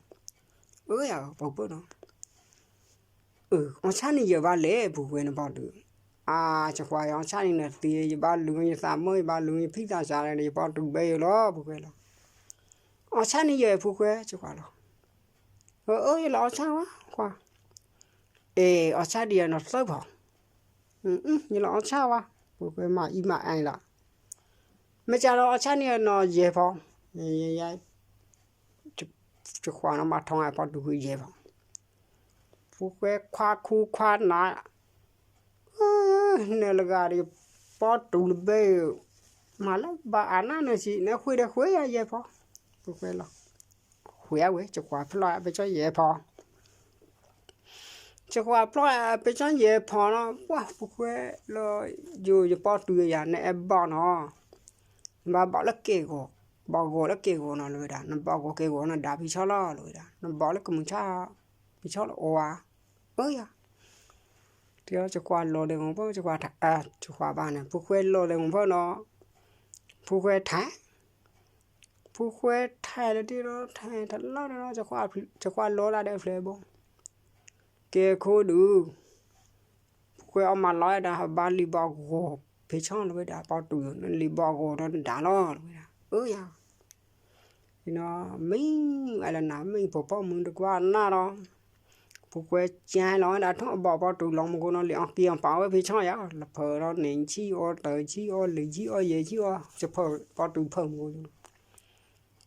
အၢယၤ ပဖိဖုနီၤ အၢ အီၣ်ဆၣ်န့ၣ်ယဲၢ်ဘၣ်လဲၣ် ဖိခွဲနပီတူၢ် အါ ယခွါ ယအီၣ်ဆၣ်န့ၣ်နသ့ ယဘၣ်လုၢ်ဂီၤယသးမၢ ယဘၣ်လုၢ်ဂီၤယဖံသးစးဒီး ယပီတူၢ်ဘဲယၤလီၤ ဖိခွဲလီၤ အီၣ်ဆၣ်န့ၣ်ယဲၢ်ဖိခွဲ ယခွါလီၤ အၢ အၢ ယလီၤအီၣ်ဆၣ်ဝဲ ခွါ အဲ အီၣ်ဆၣ်ဒံးယၤနီၤသၢဖီ ယလီၤအီၣ်ဆၣ်ဝဲ ဖိခွဲမၤအံၤမၤအါလီၤ မ့ၢ်ကၢဒီးအီၣ်ဆၣ်န့ၣ်ယၤနီၤယဲၢ်ဖီ ယခွါနီၤမၤထီၣ်အပီတူၢ်ဃုာ်ယဲၢ်ဖီ ဖိခွဲခွါခူခွါနၤ နလဂၤဒီး ပီတူၢ်လၢဘဲ မၤလၢဘၣ်အနၢ်နၢၤဆံး နဃ့ဒီးဃ့ယၤယဲၢ်ဖီ ဖိခွဲလီၤ ဃ့အဝဲ ယခွါဖျီၣ်အပ့ၤကၠီယဲၢ်ဖီ ယခွါဖျီၣ်အပ့ၤကၠီယဲၢ်ဖီနီၤ ပှၤဖိခွဲလီၤ ယိၤယပီတူၢ်ယၤ နအဲၣ်ဘီၣ်နီၤ နဘၣ်ဘီၣ်လၢက့ၢ်ဂီၤ ဘီၣ်ဂီၤလၢက့ၢ်ဂီၤနီၤ လၢဝဲဒၣ် နဘီၣ်ဂီၤက့ၢ်ဂီၤနီၤ ဒၣ်ဖံဆီလီၤ လၢဝဲဒၣ် နဘီၣ်လၢကမုၢ်ဆၣ် ဖံဆီလီၤအီၤဧါ အၢယၤ တ့ၢ်ယခွါလီၤဒီးမုၢ်ဖီ ယခွါထါ ယခွါဘၣ်န့ၣ် ဖိခွဲလီၤဒီးမုၢ်ဖီနီၤ ဖိခွဲထါ ဖိခွဲထါလၢတ့ၢ်ဒီး ထါတလီၢ်ဒီး ယခွါလီၤဒၣ်ဒီးဖျဲးဘီ ကဲခိၣ်ဒုး ဖိခွဲအီၣ်မၤလီၤဒၣ် ဟးဘါလံာ်ဘီၣ်ဂီၤဖံဆီလီၤဝဲဒၣ် ပီတူၢ် နလံာ်ဘီၣ်ဂီၤဒီးနဒၣ်လီၤ လၢဝဲဒၣ် အၢယၤ မ့ၢ်အလၢနၤ မ့ၢ်ဖိဖီမုၢ်တကွၢ်နၢ်ဒီး ဖိခွဲကဲလီၤဝဲဒၣ်ထီၣ်အဘီၣ်ပီတူၢ်လီၤမူခိၣ်နီၤ လံာ်အီၣ်က့ၤအီၣ်ပာ်ဝဲဖံဆီယၤ လၢဖၢဒီးန့ၣ်ဆံးအီၤ သၢဆံးအီၤ လွံၢ်ဆံးအီၤ ယဲၢ်ဆံးအီၤ ယဖၢပီတူၢ်ဖၢမူခိၣ်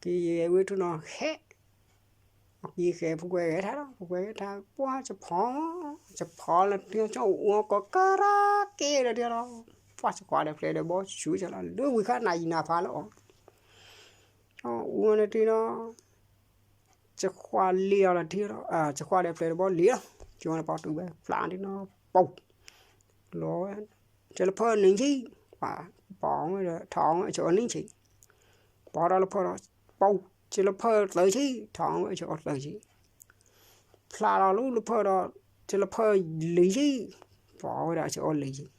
က့ၤယဲၢ်ဝဲထူၣ်နီၤ ဟဲ အီၣ်က့ၤဃဲ ဖိခွဲဂဲၤထါလီၤ ဖိခွဲဂဲၤထါ ပှၤယဖီ ယဖီလၢတ့ၢ် ကၠီအူအီၣ်ကီးကရၢက့ၤလၢတ့ၢ်လီၤ ပှၤယခွါဒီးဖျဲးဒီးဘီဆူၣ်ကလီၤ လၢဝံၤခါနၤယံၤနၤဖးလၢအီၤ ကၠီအူအီၣ်လၢတ့ၢ်လီၤ ယခွါလံာ်အီၤလၢတ့ၢ်လီၤ ယခွါဒီးဖျဲးဒီးဘီလံာ်လီၤ ကၠီန့ၣ်ပီတူၢ်ဝဲ ဖျါတ့ၢ်လီၤ ပူၤ လီၤဝဲ ကလၢဖၢန့ၣ်ဆံး ပှၤ ပီဝဲဒီးထီၣ်ဝဲ ကၠီန့ၣ်ဆံး ပီဒီးလၢဖၢဒီး ပူၤ ကလၢဖၢသၢဆံး ထီၣ်ဝဲ ကၠီသၢဆံး ဖျါလီၤလၢလၢဖၢဒီး ကလၢဖၢလွံၢ်ဆံး ပီဝဲဒၣ် ကၠီလွံၢ်ဆံး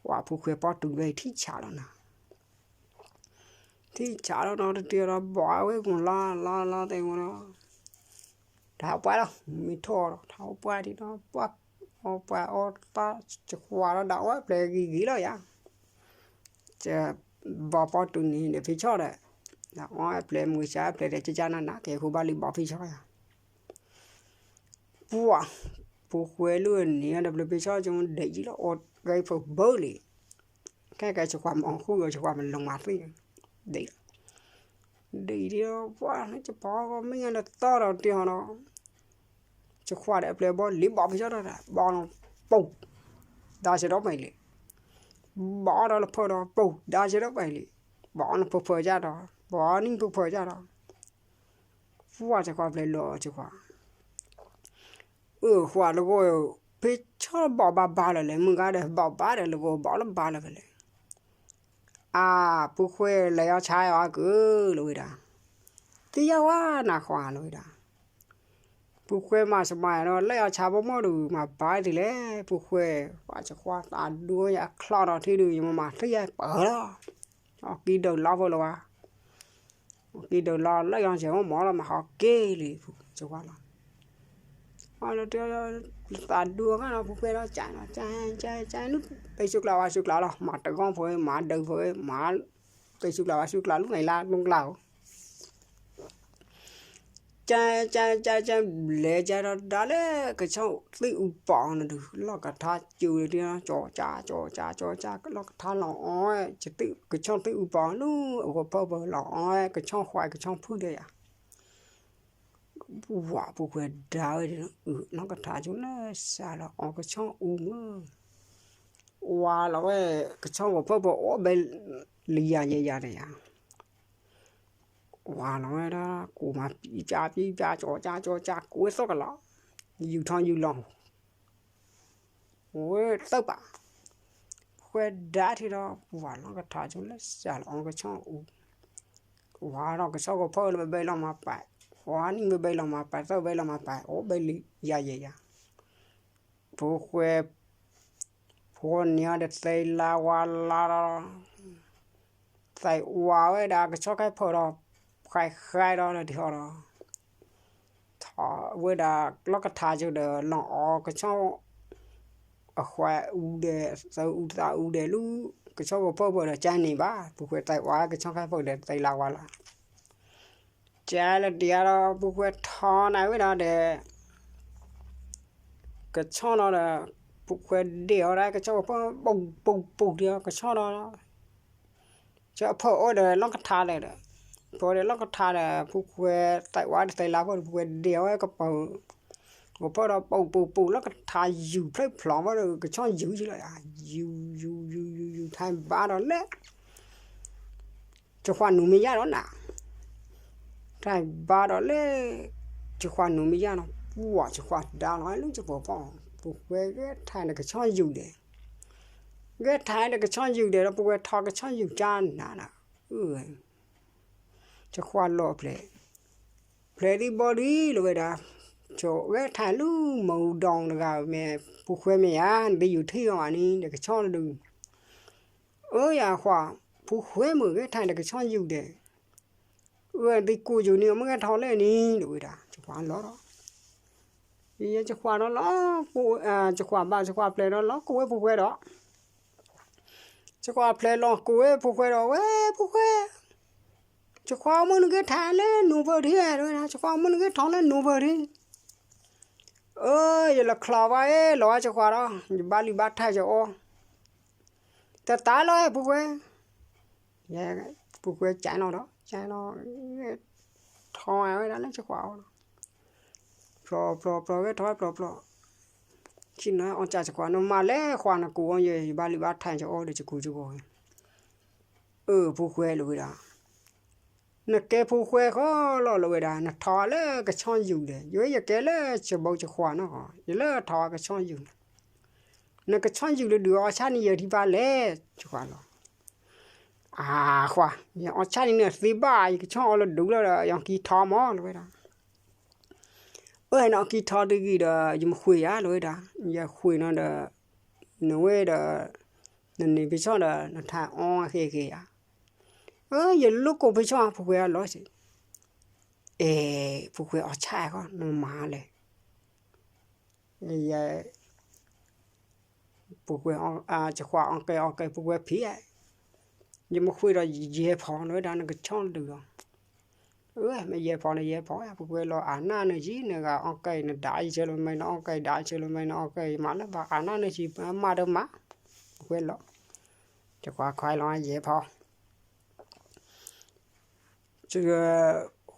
ပှၤဖိခွဲပီတူၢ်ဝဲထံၣ်ဆးလီၤနၤ ထံၣ်ဆးလီၤနီၤ တတ့ၢ်ဒီးဘီၣ်ဝဲကလီလီလီသဲကလီ ထါပှၢ်လီၤ မ့ၢ်ထီၣ်ဒီး ထါပှၢ်ဒံးဒီး ပှၢ် အီၣ်ပှၢ်အီၣ်သး ယခွါလီၤဒၣ်အီၣ်ဖျဲးဂ့ၤဂ့ၤလီၤယၤ ဘီၣ်ပီတူၢ်န့ၣ်ဒီးဖံဆီဒီး ဒၣ်အီၣ်ဖျဲးမုၢ်ဆါဖျဲးဒီးကကနးနး ကဲဃိဘၣ်လံာ်ဘီၣ်ဖံဆီယၤ ပှၤ ဖိခွဲလၢန့ၣ်ဒီးဖျဲးဖံဆီ ကဒဲးယံၤလီၤ အီၣ်ဂဲၤဖၢဘၢလံ ခဲကဲယခွါမ့ၢ်အီၣ်ဃုာ်ဒီး ယခွါမ့ၢ်လီၤမၤသံ ဒ် ဒ်ဒ်ဒီး ပှၤ ယဖီကီၢ်မ့ၢ်ညါဒီးသီဒီးတ့ၢ်ဟီဒီး ကခွါဒီးအပျဲၢ်ဘီလံၤဘီၣ်ဖဲဆၢထီၣ်တၢ် ဘီလီၤပူၤ ဒါဆဲးဒီးပှဲၤလံ, ဘီဒီးလၢဖၢဒီးပူၤ ဒါဆဲးဒီးပှဲၤလံ, ဘီလၢဖိဖၢကၢ်ဒီး ဘီနံၣ်ဖိဖၢကၢ်ဒီး ပှၤကခွါပျဲၢ်လီၤကခွါ အၢ ပှၤလၢဂီၢ် ဖဲဆၢဘီၣ်ဘၣ်ဘၣ်လီၤလဲၣ် မုၢ်ဂၤဒီးဘီၣ်ဘၣ်ဒီးလၢဂီၢ်ဘီၣ်လၢဘၣ်လီၤဖဲလဲၣ်, အါ ပူၤဃဲလဲၤအီၤဆါအီၤအကလီၤဝဲဒၣ်, သ့ၣ်ညါဝဲနၤခွါလီၤဝဲဒၣ်, ပူၤဃဲမၤစမၤဒီး လဲၤအီၤဆါဘီၣ်မီၢ်ဒုး မၤဘၣ်ဒ်လဲၣ် ပူၤဃဲ, ပှၤကခွါသးဒူယချီၣ်ဒီးထံဒုး ယမၤမၤသ့ၣ်ယပၢၢ်လီၤ, အီၣ်ကံဒုးလီဖိလီၤဝဲ က့ၤဒုးလီၤလၢယီၤစဲးမီၢ်မီၢ်လီၤ မၤဟီက့ၤလံ ကခွါလီၤ, အီၤလၢတၢ်သးဒူအီၤဒီး ပူၤဃဲဒီး ကၠဲနီၤ ကၠဲ ကၠဲ ကၠဲ နုၢ် ပ့ၤဆူကျါဝါဆူကျါလီၤ မၤတဂီၢ်ဖိ မၤဒုးဖိ မၤ ပ့ၤဆူကျါဝါဆူကျါ လူၢ်မဲာ်လၢလူၢ်ကျါဧိၤ ကၠဲ ကၠဲ ကၠဲ ကၠဲ ဘျဲၣ်ကၠဲဒီးဒါလၢ ကဆီၣ်သ့ၣ်အူပီၤန့ၣ်ဒုး လီၢ်ကထါစူၤလံ ကၠီကၠါ ကၠီကၠါ ကၠီကၠါ လီၢ်ကထါလီၤအီၣ်ဝဲ ကဆီၣ်သ့ၣ်အူပီၤလၢ အဂီၤဖၢပၢၢ်လီၤအီၣ်ဝဲ ကဆီၣ်ဃွဲးကဆီၣ်ဖုၣ်ဒီးယၤ ဝၤ ပူၤဃဲဒါဝဲဒၣ် လီၢ်ကထါကၠိလၢစးလီၤအီၣ်ကဆီၣ်အူမုၢ် ဝၤလီၤဝဲ ကဆီၣ်ဂီၤဖၢပၢၢ်အိၣ်ဘဲလံယၤယဲယၤဒီးယၤ ဝၤလီၤဝဲဒၣ် ကိးမၤပံပၠါပံပၠါ ကၠီကၠါ ကၠီကၠါ ကိးဝဲသီၣ်ကလီၤ ယူၤထီယူၤလီၤ ဝဲသၢပာ် ပူၤဃဲဒါထံဒီး ဝၤလီၢ်ကထါကၠိလၢစးလီၤအီၣ်ကဆီၣ်အူ ဝၤဒီးကဆီၣ်ဂီၤဖၢလၢဘဲဘဲလီၤမၤပာ် ဝၤနံၣ်ဘဲဘဲလီၤမၤပာ် သၢဘဲလီၤမၤပာ် အိၣ်ဘဲလံယၤယဲယၤ ပူၤဃဲ ဖိန့ၢ်အီၤဒီးသဲလါဝါလါဒီး သဲဝါဝဲဒၣ်ကဆီၣ်ခါဖၢဒီး ဃဲဃဲဒီးလၢတဟီဒီး ထီၣ်ဝဲဒၣ် လီၢ်ကထါကၠိဒီး လီၤအီၣ်ကဆီၣ် အဃွဲးအူဒဲး သၢအူသးအူဒဲးလၢ ကဆီၣ်ဂီၤဖၢပၢၢ်ဒီး ကၠဲန့ၣ်ဘၣ် ပူၤဃဲသဲဝါ ကဆီၣ်ခါဖၢဒီးသဲလါဝါလါ ကၠဲလၢတဟီဒီး ပူၤဃဲထီၣ်န့ၢ်ဝဲဒၣ်ဒီး ကဆီၣ်နီၤဒီး ပူၤဃဲဒဲးအီၤဒၣ် ကဆီၣ်ဂီၤဖၢပူၤပူၤပူၤဒီး ကဆီၣ်ဒီး ကဖၢအိၣ်ဒီးလီၢ်ကထါဒီး ဖၢဒီးလီၢ်ကထါဒီး ပူၤဃဲသဲဝါဒီးသဲလါဖၢဒီး ပူၤဃဲဒဲးအီၤဝဲကပၤ ကဖၢဒီးပူၤပူၤပူၤ လီၢ်ကထါယူၤဖျၢၣ်ဖျီဝဲဒီး ကဆီၣ်ယူၤကလီၤယၤ ယူၤ ယူၤ ယူၤ ယူၤ ယူၤ ထါဘါဒီးလၢ ကခွါနူၤမ့ၢ်ယါဒီးနၤ တၢ်ဘါဒီးလၢ ကခွါနူၤမ့ၢ်ယါနီၤ ပှၤကခွါဒါလီၤလၢကပၤဖီ ပူၤဃဲဂဲၤထါဒီးကဆီၣ်ယူၤဒဲး ဂဲၤထါဒီးကဆီၣ်ယူၤဒဲးဒီး ပူၤဃဲထီၣ်ကဆီၣ်ယူၤကၠါနၤနီၤ ကခွါလီၤဖျဲး ဖျဲးဒံးဘီဒံးလီၤဝဲဒၣ် ကဂဲၤထါလၢမူဒီတဂၤမ့ၢ် ပူၤဃဲမ့ၢ်ဧါ နတယူၤထံၣ်အီၤဘၣ်န့ၣ် ဒီးကဆီၣ်ဒုး အၢ ယခွါ ပူၤဃဲမ့ၢ်ဂဲၤထါဒီးကဆီၣ်ယူၤဒဲး အၢ နတကိးယူၤန့ၣ် မ့ၢ်ဂဲၤထီၣ်လဲၣ်န့ၣ် လီၤဝဲဒၣ် ကခွါလီၤဒီး ယဲကခွါဒီးလီၤ ကခွါဘၣ်ကခွါဖျဲးဒီးလီၤ ကိးဝဲပူၤဃဲဒီး ကခွါဖျဲးလီၤ ကိးဝဲပူၤဃဲဒီး ဝဲပူၤဃဲ ကခွါမ့ၢ်နဂဲၤထါလၢနူၤဖၢထံ တဝဲဒၣ် ကခွါမ့ၢ်နဂဲၤထီၣ်လၢနူၤဖၢထံ အၢ ယလဲၤချီဘၣ်အ့ၣ် လီၤဝဲကခွါဒီး ယဘၣ်လံာ်ဘၣ်ထါယအီၣ် တသးလီၤပူၤဃဲ ပူၤဃဲကၠဲနီၤဒီး ကၠဲနီၤ ထီၣ်ဝဲဒၣ်လၢကခွါအီၣ်လီၤ ဖျီဖျီဖျီဝဲထီၣ်ဝဲဖျီဖျီ ဆံးနၤအီၣ်ကၠၢ်ကခွါ နမၤလဲၣ်ခွါ နကိးအီၤယဲ ယဘၣ်လံာ်ဘၣ်ထါယအီၣ်ဒီး ယကူယဂီၤ အၢ ပူၤဃဲလီၤဝဲဒၣ် နကဲပူၤဃဲဃီလီၤလီၤဝဲဒၣ် နထီၣ်လၢကဆီၣ်ယူၤဒဲး ယဝဲယကဲလၢကဘီကခွါနီၤ ယလၢထီၣ်ကဆီၣ်ယူၤန့ၣ် နကဆီၣ်ယူၤလၢဒုးအီၣ်ဆၣ်န့ၣ် ယထံၣ်ဘၣ်လဲၣ် ကခွါလီၤ အၢ ခွါ ယအီၣ်ဆၣ်န့ၣ်န့ၣ်သ့ဘၣ် ယကဆီၣ်အီၤလၢဒုးလီၤဒီး ယအီၣ်ကံထီမးလီၤဝဲဒၣ် အၢ နအီၣ်ကံထီတဂ့ၤဒီး ယမ့ၢ်ဃုာ်ယၤလီၤဝဲဒၣ် ယဃုာ်နီၤဒီး နဝဲဒီး နန့ၢ်ဖဲဆီၣ်ဒီး နထါအီၣ်ဃဲဃဲဧါ အၢ ယလိၣ်ကိးဖဲဆီၣ် ပူၤဃဲအလီၢ်စ့ၢ် အဲ ပူၤဃဲအီၣ်ဆၣ်ဃီ နမၤလဲၣ် ယဲ ပူၤဃဲ ကခွါအီၣ်ကဲအီၣ်ကဲ ပူၤဃဲဖံး ယမ့ၢ်ဃုာ်ဒီးယဲၢ်ဖီလီၤဝဲဒၣ် နကဆီၣ်ဒုးလီၤ အၢ မ့ၢ်ယဲၢ်ဖီန့ၣ် ယဲၢ်ဖီ ပူၤဃဲလီၤ အနၢ်နၢ်ဆံး နဂၤအီၣ်ကဲ နဒါအံၤဆၢလီၤမဲာ် နအီၣ်ကဲ ဒါအံၤဆၢလီၤမဲာ် နအီၣ်ကဲ မၤလၢဘၣ် အနၢ်နၢ်ဆံး မၤဒီးမၤ ပူၤဃဲလီၤ ကခွါခွဲးလီၤယဲၢ်ဖီ က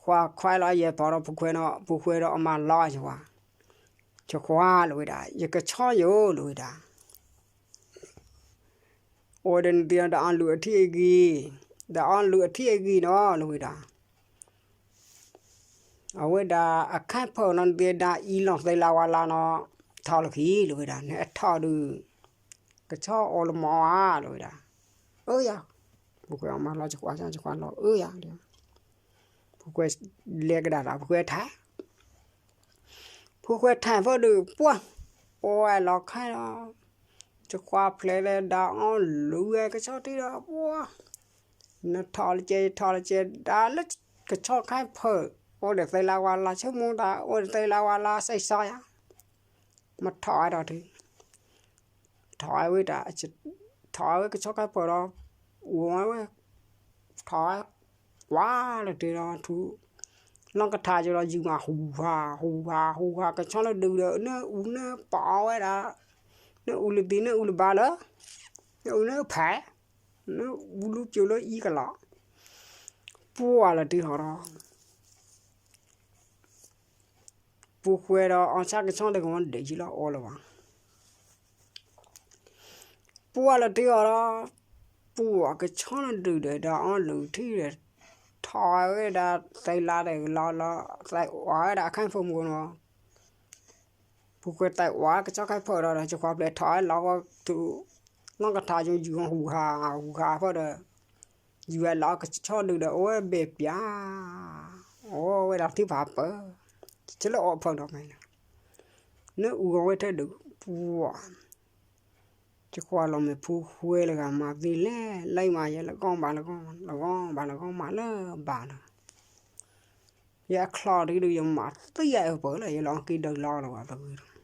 ခွါခွဲးလီၤယဲၢ်ဖီဒီး ပူၤဃဲဒီး ပူၤဃဲဒီးအမၤလီၤကခွါ ဆိခွါလၢဝဲဒၣ် ယကဆီယိာ်လၢဝဲဒၣ် အိၣ်ဒီးနသုဒီးအီၤလူၤအထံၣ်အဂံၢ်, ဒီးအီၤလူၤအထံၣ်အဂံၢ်နီၤလၢဝဲဒၣ်, အဝဲဒၣ်အခါဖၢၣ်နီၤ နသုဒၣ်အံၤလီၤသဲလးဝါလါနီၤ, ထီၣ်လၢခံလၢဝဲဒၣ် နအထီၣ်ဒုး ကဆီအိၣ်လၢမီၤဧါလၢဝဲဒၣ်, အၢယၤ, ဖိခွဲးအီၤမၤလီၤဆိခွါ ဆိခွါလီၤ အၢယၤ, ဖိခွဲးလဲၤကဒါဒီး ဖိခွဲးထဲး ဖိခွဲးထဲးဖၢၣ်ဒုး ပှၢ်, အိၣ်ဝဲလီၤခါလီၤ, ဆိခွါဖျဲးလၢဒၣ်အီၤလူၤဝဲကဆီထံဒီး ပှၢ်, နထီၣ်လၢကဲ ယထီၣ်လၢကဲ ဒၣ်လၢကဆီခါဖၢၣ်, အိၣ်ဒီးသဲလးဝါလါ ဆိကမိၣ်တၢ် အိၣ်ဒီးသဲလးဝါလါ စဲးစီယၤ မ့ၢ်ထီၣ်ဝဲဒီးထံ, ထီၣ်ဝဲတၢ်, ထီၣ်ဝဲကဆီခါဖၢၣ်ဒီး, ဝဲ, ထီၣ်ဝဲ, ကွၢ်လၢထံဒီးထူ, လီၢ်ကထါကဒီး ယုၢ်မးဟူးဟး ဟူးဟး ဟူးဟး ကဆီလၢဒုးဒီး နအူနပီးဝဲဒၣ်, နအူလၢသံ နအူလၢဘါလၢ, နအူနဖဲ, နအူလူပျိာ်လၢအံၤကလီၤ, ပှၢ်လီၤတံၢ်ဟီဒီး ပူၤဃဲဒီးအီၤဆၣ်ကဆီတကဝီၤဒဲးယံၤလီၤအီလၢၤဘၣ်. ပှၢ်လီၤတံၢ်အီၤဒီး ပှၢ်ကဆီန့ၣ်ဒုးဒီး ဒီးအီလူၤထံၣ်ဒီး ထီၣ်ဝဲဒၣ်သဲလါဒီးလီၤလီၤ သဲဝးဝဲဒၣ်အခါဖိမုၣ်နီၤ. ပူၤဃဲသဲဝးကဆီခါဖၢၣ်ဒီး ဒီး ဆိခွါဖျဲးထီၣ်ဝဲလီၤဝဲထူ, နီၢ်ကထါယိယုၢ်ဟူးဟးဟူးဟးဖၢၣ်ဒီး ယုၢ်ဝဲလီၤကဆီဒုးဒီးအိၣ်ဝဲဘဲၣ်ပၠး, အိၣ်ဝဲဒၣ်ထံၣ်ဖးပၢၢ်, ဆၢလၢအီဖၢၣ်ဒီးမ့ၢ်န့ၣ်, နအူဂီၤဝဲထဲဒုး, ပှၢ် ဆိခွါလီၤမ့ၢ်ပူၤဃဲလၢဂၤမၤသ့လဲၣ်, လၢမၤယဲလၢဂီၢ်ဘၣ်လၢဂီၢ်, လၢဂီၢ်ဘၣ်လၢဂီၢ်မၤလၢဘၣ်လီၤ. ယအချီၣ်ဒုးဒုး ယမၤသံယၤအပၢၢ်လၢ ယလီၤက့ၤဒၢးလီၤလၢၤဘၣ်သဂၢၢ်ဒီး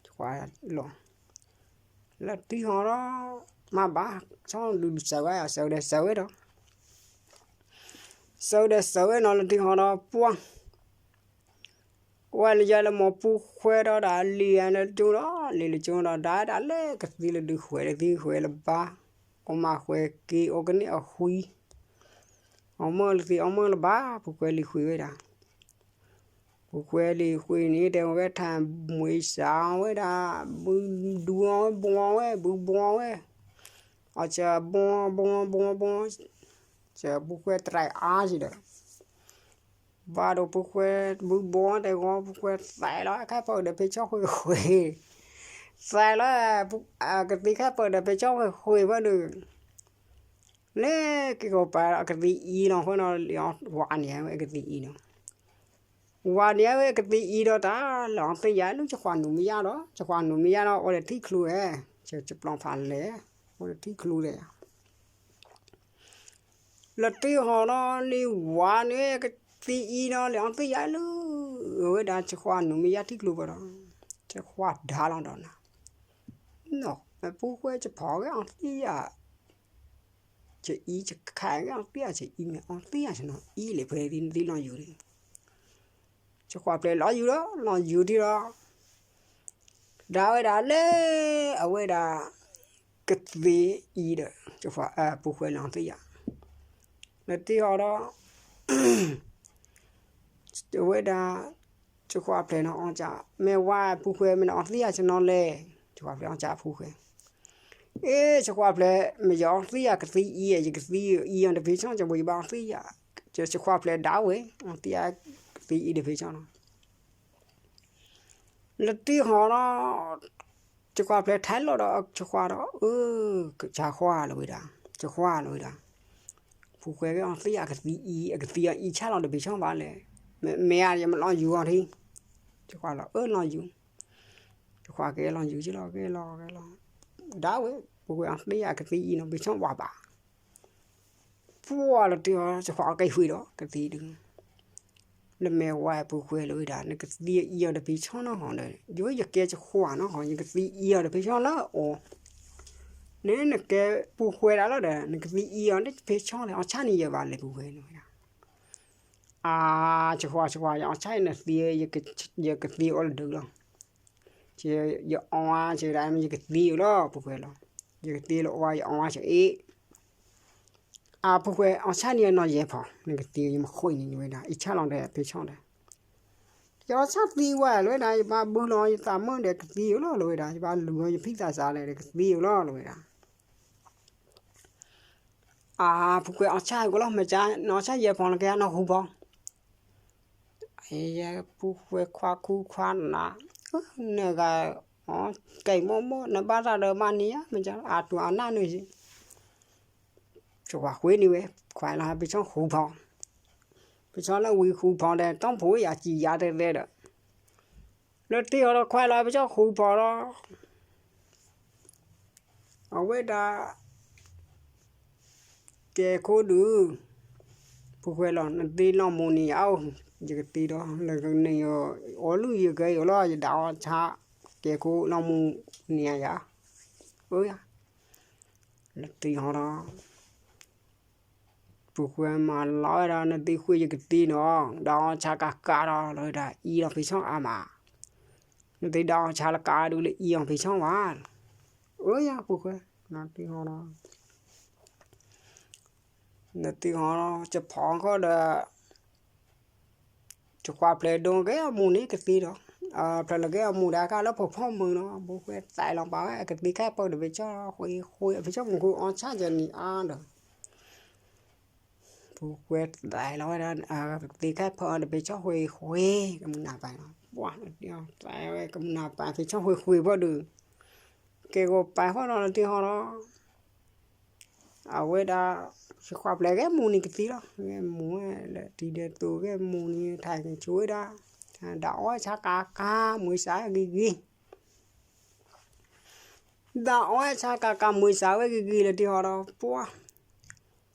ဆိခွါလီၤ, လၢတံၢ်ဟီဒီး မၤဘၣ်, ဆီဒုးစၢၤဝဲ စၢၤဒီးစၢၤဝဲဒီး စၢၤဒီးစၢၤဝဲနီၤ လၢတံၢ်ဟီဒီးပှၢ် ဝဲလၢယၤလၢမ့ၢ်ပူၤဃဲဒီးဒၣ်လံာ်လၢကၠိဒီး လံာ်လၢကၠိဒီး ဒၣ်ဝဲဒၣ်လၢကသံလၢဒုးဃဲးလၢသံဃဲးလၢဘါ, အိၣ်မးဃဲးက့ၤအိၣ်ကန့ၢ်အဃံ, အီၣ်မၢလၢသံအီၣ်မၢလၢဘါ, ပူၤဃဲလံာ်ဃံးဝဲဒၣ်, ပူၤဃဲလံာ်ဃံးန့ၣ် တဲဝဲထါမွံစးဝဲဒၣ်, ဘုဒူအီၤဝဲဘီဝဲ ဘုဘီဝဲ, အီၣ်စၢၤဘီဘီဘီဘီ, စၢၤပူၤဃဲတြဲၤအါက့ၤဒီး ဘၣ်ဒီးပူၤဃဲဘုဘီတဲဂီၤ ပူၤဃဲသဲးလီၤခါပၢၢ်ဒီးဖဲဆီဃဲးဃဲး, သဲးလီၤ ကသံခါပၢၢ်ဒီးဖဲဆီဃဲးဃဲးဖၢၣ်ဒီး, လဲၤက့ၤကီးပာ်အကသံအံၤနီၤ ဃိနီၤ လၢအဝၤန့ၣ်ဝဲအကသံအံၤနီၤ, ဝၤန့ၣ်ဝဲအကသံအံၤဒီးတၢ် လၢအီၤသ့ၣ်ယါလၢ ဆိခွါနူၤမ့ၢ်ယါဒီး ဆိခွါနူၤမ့ၢ်ယါဒီး အိၣ်ဒီးထံၣ်ချုးဝဲ, စပျီဖးလဲၢ်, အိၣ်ဒီးထံၣ်ချုးဒီး လၢတံၢ်ဟီဒီးန့ၣ်ဝၤန့ၣ် ကသံအံၤဒီး လဲၤအီၤသ့ၣ်ယါလၢ အဝဲဒၣ်ဆိခွါနူၤမ့ၢ်ယါထံၣ်ချုးဘၣ်ဒီး ဆိခွါဒါလီၤဒီးနၤ, မ့ၢ်ပူၤဃဲဆဖီက့ၤအီၤသ့ၣ်ယါ ကအံၤကခးက့ၤအီၤသ့ၣ်ယါ ကအံၤမ့ၢ်အီၤသ့ၣ်ယါဆနီၤ အံၤလဲၤဖဲသ့ၣ်နသ့ၣ်လီၤယူၤန့ၣ်, ဆိခွါဖျဲးလီၤယူၤဒီး လီၤယူၤဒံးဒီး ဒၣ်ဝဲဒၣ်လၢ အဝဲဒၣ် ကသံအံၤဒီး ပူၤဃဲလီၤသ့ၣ်ယါ, လၢတံၢ်ဟီဒီး အဝဲဒၣ် ဆိခွါဖျဲးနီၤအီၣ်ကၢ် မ့ၢ်ဝဲပူၤဃဲမ့ၢ်နအီၤသ့ၣ်ယါဆနီၤလဲၣ်, ဆိခွါဖျဲးအီၣ်ကၢ်ပူၤဃဲ အ့ ဆိခွါဖျဲး မ့ၢ်ယအီၤသ့ၣ်ယါကသံအံၤ ယကသံအံၤအီၤတဖံးဆီ ကဘိယဘၣ်အီၤသ့ၣ်ယါ, ဆိခွါဖျဲးဒၣ်ဝဲ အီၤသ့ၣ်ယါကသံအံၤတဖံးဆီနီၤ, လၢတံၢ်ဟီနီၤ ဆိခွါဖျဲးထဲလီၤဒီး ဆိခွါဒီး အၢ ဆိခွါလၢဝဲဒၣ် ဆိခွါလၢဝဲဒၣ်, ပူၤဃဲအီၤသ့ၣ်ယါကသံအံၤ အကသံအံၤဆၣ်လီၤတဖံးဆီဘၣ်လဲၣ်, မ့ၢ်မ့ၢ်ယမ့ၢ်လီၤယူၤအီၤထံ ဆိခွါလီၤ အၢ လီၤယူၤ, ဆိခွါက့ၤလီၤယူၤက့ၤလီၤ က့ၤလီၤက့ၤလီၤ, ဒၣ်ဝဲ ပူၤဃဲအီၤသ့ၣ်ယါကသံအံၤနီၤ ဖံးဆီဝါဘၣ်, ပှၢ်လီၤတံၢ်ဟီ ဆိခွါအီၤက့ၤဃံးဒီး ကသံဒုး လၢမ့ၢ်ဝဲပူၤဃဲလၢဝဲဒၣ် နကသံအံၤအီၤတဖံးဆီနီၤဟီဒီး ယိယကဲဆိခွါနီၤဟီ ယကသံအံၤအီၤတဖံးဆီလၢအီၤ, န့ၣ်နကဲပူၤဃဲဒၣ်လီၤဒီး နကသံအံၤအီၤတဖံးဆီလဲၣ် အီၤဆၣ်န့ၣ်ယဲၢ်ဘၣ်လဲၣ်ပူၤဃဲန့ၣ်ဝဲဒၣ်, အါ ဆိခွါ ဆိခွါ ယအီၤဆၣ်န့ၣ်နသံ ယကသံအီၤလၢဒုးလီၤ, ယအီၤအါ ယဒၣ်မ့ၢ်ယကသံအီၤလီၤ ပူၤဃဲလီၤ, ယကသံလၢအီၤ ယအီၤအါ ယအ့ၣ် အါ ပူၤဃဲ အီၤဆၣ်န့ၣ်နီၤယဲၢ်ဖီ နကသံ ယမ့ၢ်ဃုန့ၣ်ဝဲဒၣ် အံၤဆၣ်လီၤဒီး ဖံးဆီဒီး ယအီၣ်ဆၣ်သံဝဲလၢဝဲဒၣ်, ယဘၣ်ဘုလီၤယသးမုာ်ဒီးကသံအီၤလီၤလၢဝဲဒၣ်, ယဘၣ်လူၤအီၤယဖံသးစးဒီးကသံအီၤလီၤလၢဝဲဒၣ်. အါ, ဖုကွဲအီၣ်ဆၣ်ကလီၤ, မ့ၢ်ကနီၣ်ဆၣ်ယဲၢ်ဖီလၢကဲနီၢ်ဟူဖီ, ယဲၢ်ဖုကွဲခွါခူခွါနး, နဂၤ, ကဲမိၢ်မိၢ် နဘၣ်တၢ်ဒီးဘၣ်န့ၣ်ဧါ, မ့ၢ်ကအတူၢ်အနၢ်န့ၣ်, ယကွၢ်ဃုန့ၢ်ဝဲ, ခွဲးလီၤဟဲဖံဆီၣ်ဃူဖီ, ဖံဆီၣ်လၢဝံဃူဖီဒီး တီၢ်ဖှိၣ်ယၤစံးယၤတဲတဲဒီး, လၢတံၢ်ဃီဒီးခွဲးလီၤဟဲဖံဆီၣ်ဃူဖီဒီး အဝဲဒၣ်, ကဲခိၣ်ဒုး, ဖုကွဲလီၤ နသံလီၤမူန့ၣ်ယၤ, ယကသံဒီး လၢကန့ၢ်အီၤ, အီၣ်လုၢ်ယကဲအီၤလီၤ ယဒၣ်အီၣ်ဆၣ်, ကဲခိၣ်လီၤမူန့ၣ်ယၤ, အၢယၤ, လၢတံၢ်ဃီဒီး ဖုကွဲမၤလီၤဝဲဒၣ် နသံဃုာ်ယကသံနီၤ, ဒၣ်အီၣ်ဆၣ်ကးကးဒီးလၢဝဲဒၣ်အံၤလီၤဖံဆီၣ်အါမး, နသံဒၣ်အီၣ်ဆၣ်လၢကးဒုးလၢအံၤလီၤဖံဆီၣ်ဝဲ, အၢယၤဖုကွဲ, နသံဃီဒီး နသံဃီဒီး ကဖီခီဒီး ယကွၢ်ဖျဲးဒိကဲအမူန့ၣ်ကသံဒီး, ဖျဲးလၢကဲအမူဒီးအခါလၢဖိဖီမုၢ်နီၤ, ဖုကွဲသးလီၤပာ်ဝဲအကသံခဲပၢၢ်ဒီးဖံဆီၣ်ဃ့ဃ့, အဖံဆီၣ်မူခိၣ်အီၣ်ဆၣ်ယဲၢ်နံၤအါဒီး ဖုကွဲသးလီၤဝဲဒၣ်, ကသံခဲပၢၢ်ဒီးဖံဆီၣ်ဃ့ဃ့, ကမုၢ်နၤပၢၢ်နီၤ, ပှၤနသံဃီသးဝဲကမုၢ်နၤပၢၢ်ဖံဆီၣ်ဃ့ဃ့ဖီဒီး, ကဲဂီၤပၢၢ်ဃီဒီးနသံဃီဒီး အဝဲဒၣ်, ယကွၢ်ဖျဲးကဲမူန့ၣ်ကသံလီၤ, ကဲမူဝဲလၢတံၤဒဲးသိးကဲမူန့ၣ် ထးကဆိဝဲဒၣ်, ဒၣ်အီၣ်ဆၣ်ကးကး မုာ်စးဂ့ၤဂ့ၤ, ဒၣ်အီၣ်ဆၣ်ကးကး မုာ်စးဝဲဂ့ၤဂ့ၤလၢတံၢ်ဃီဒီး ပှၤ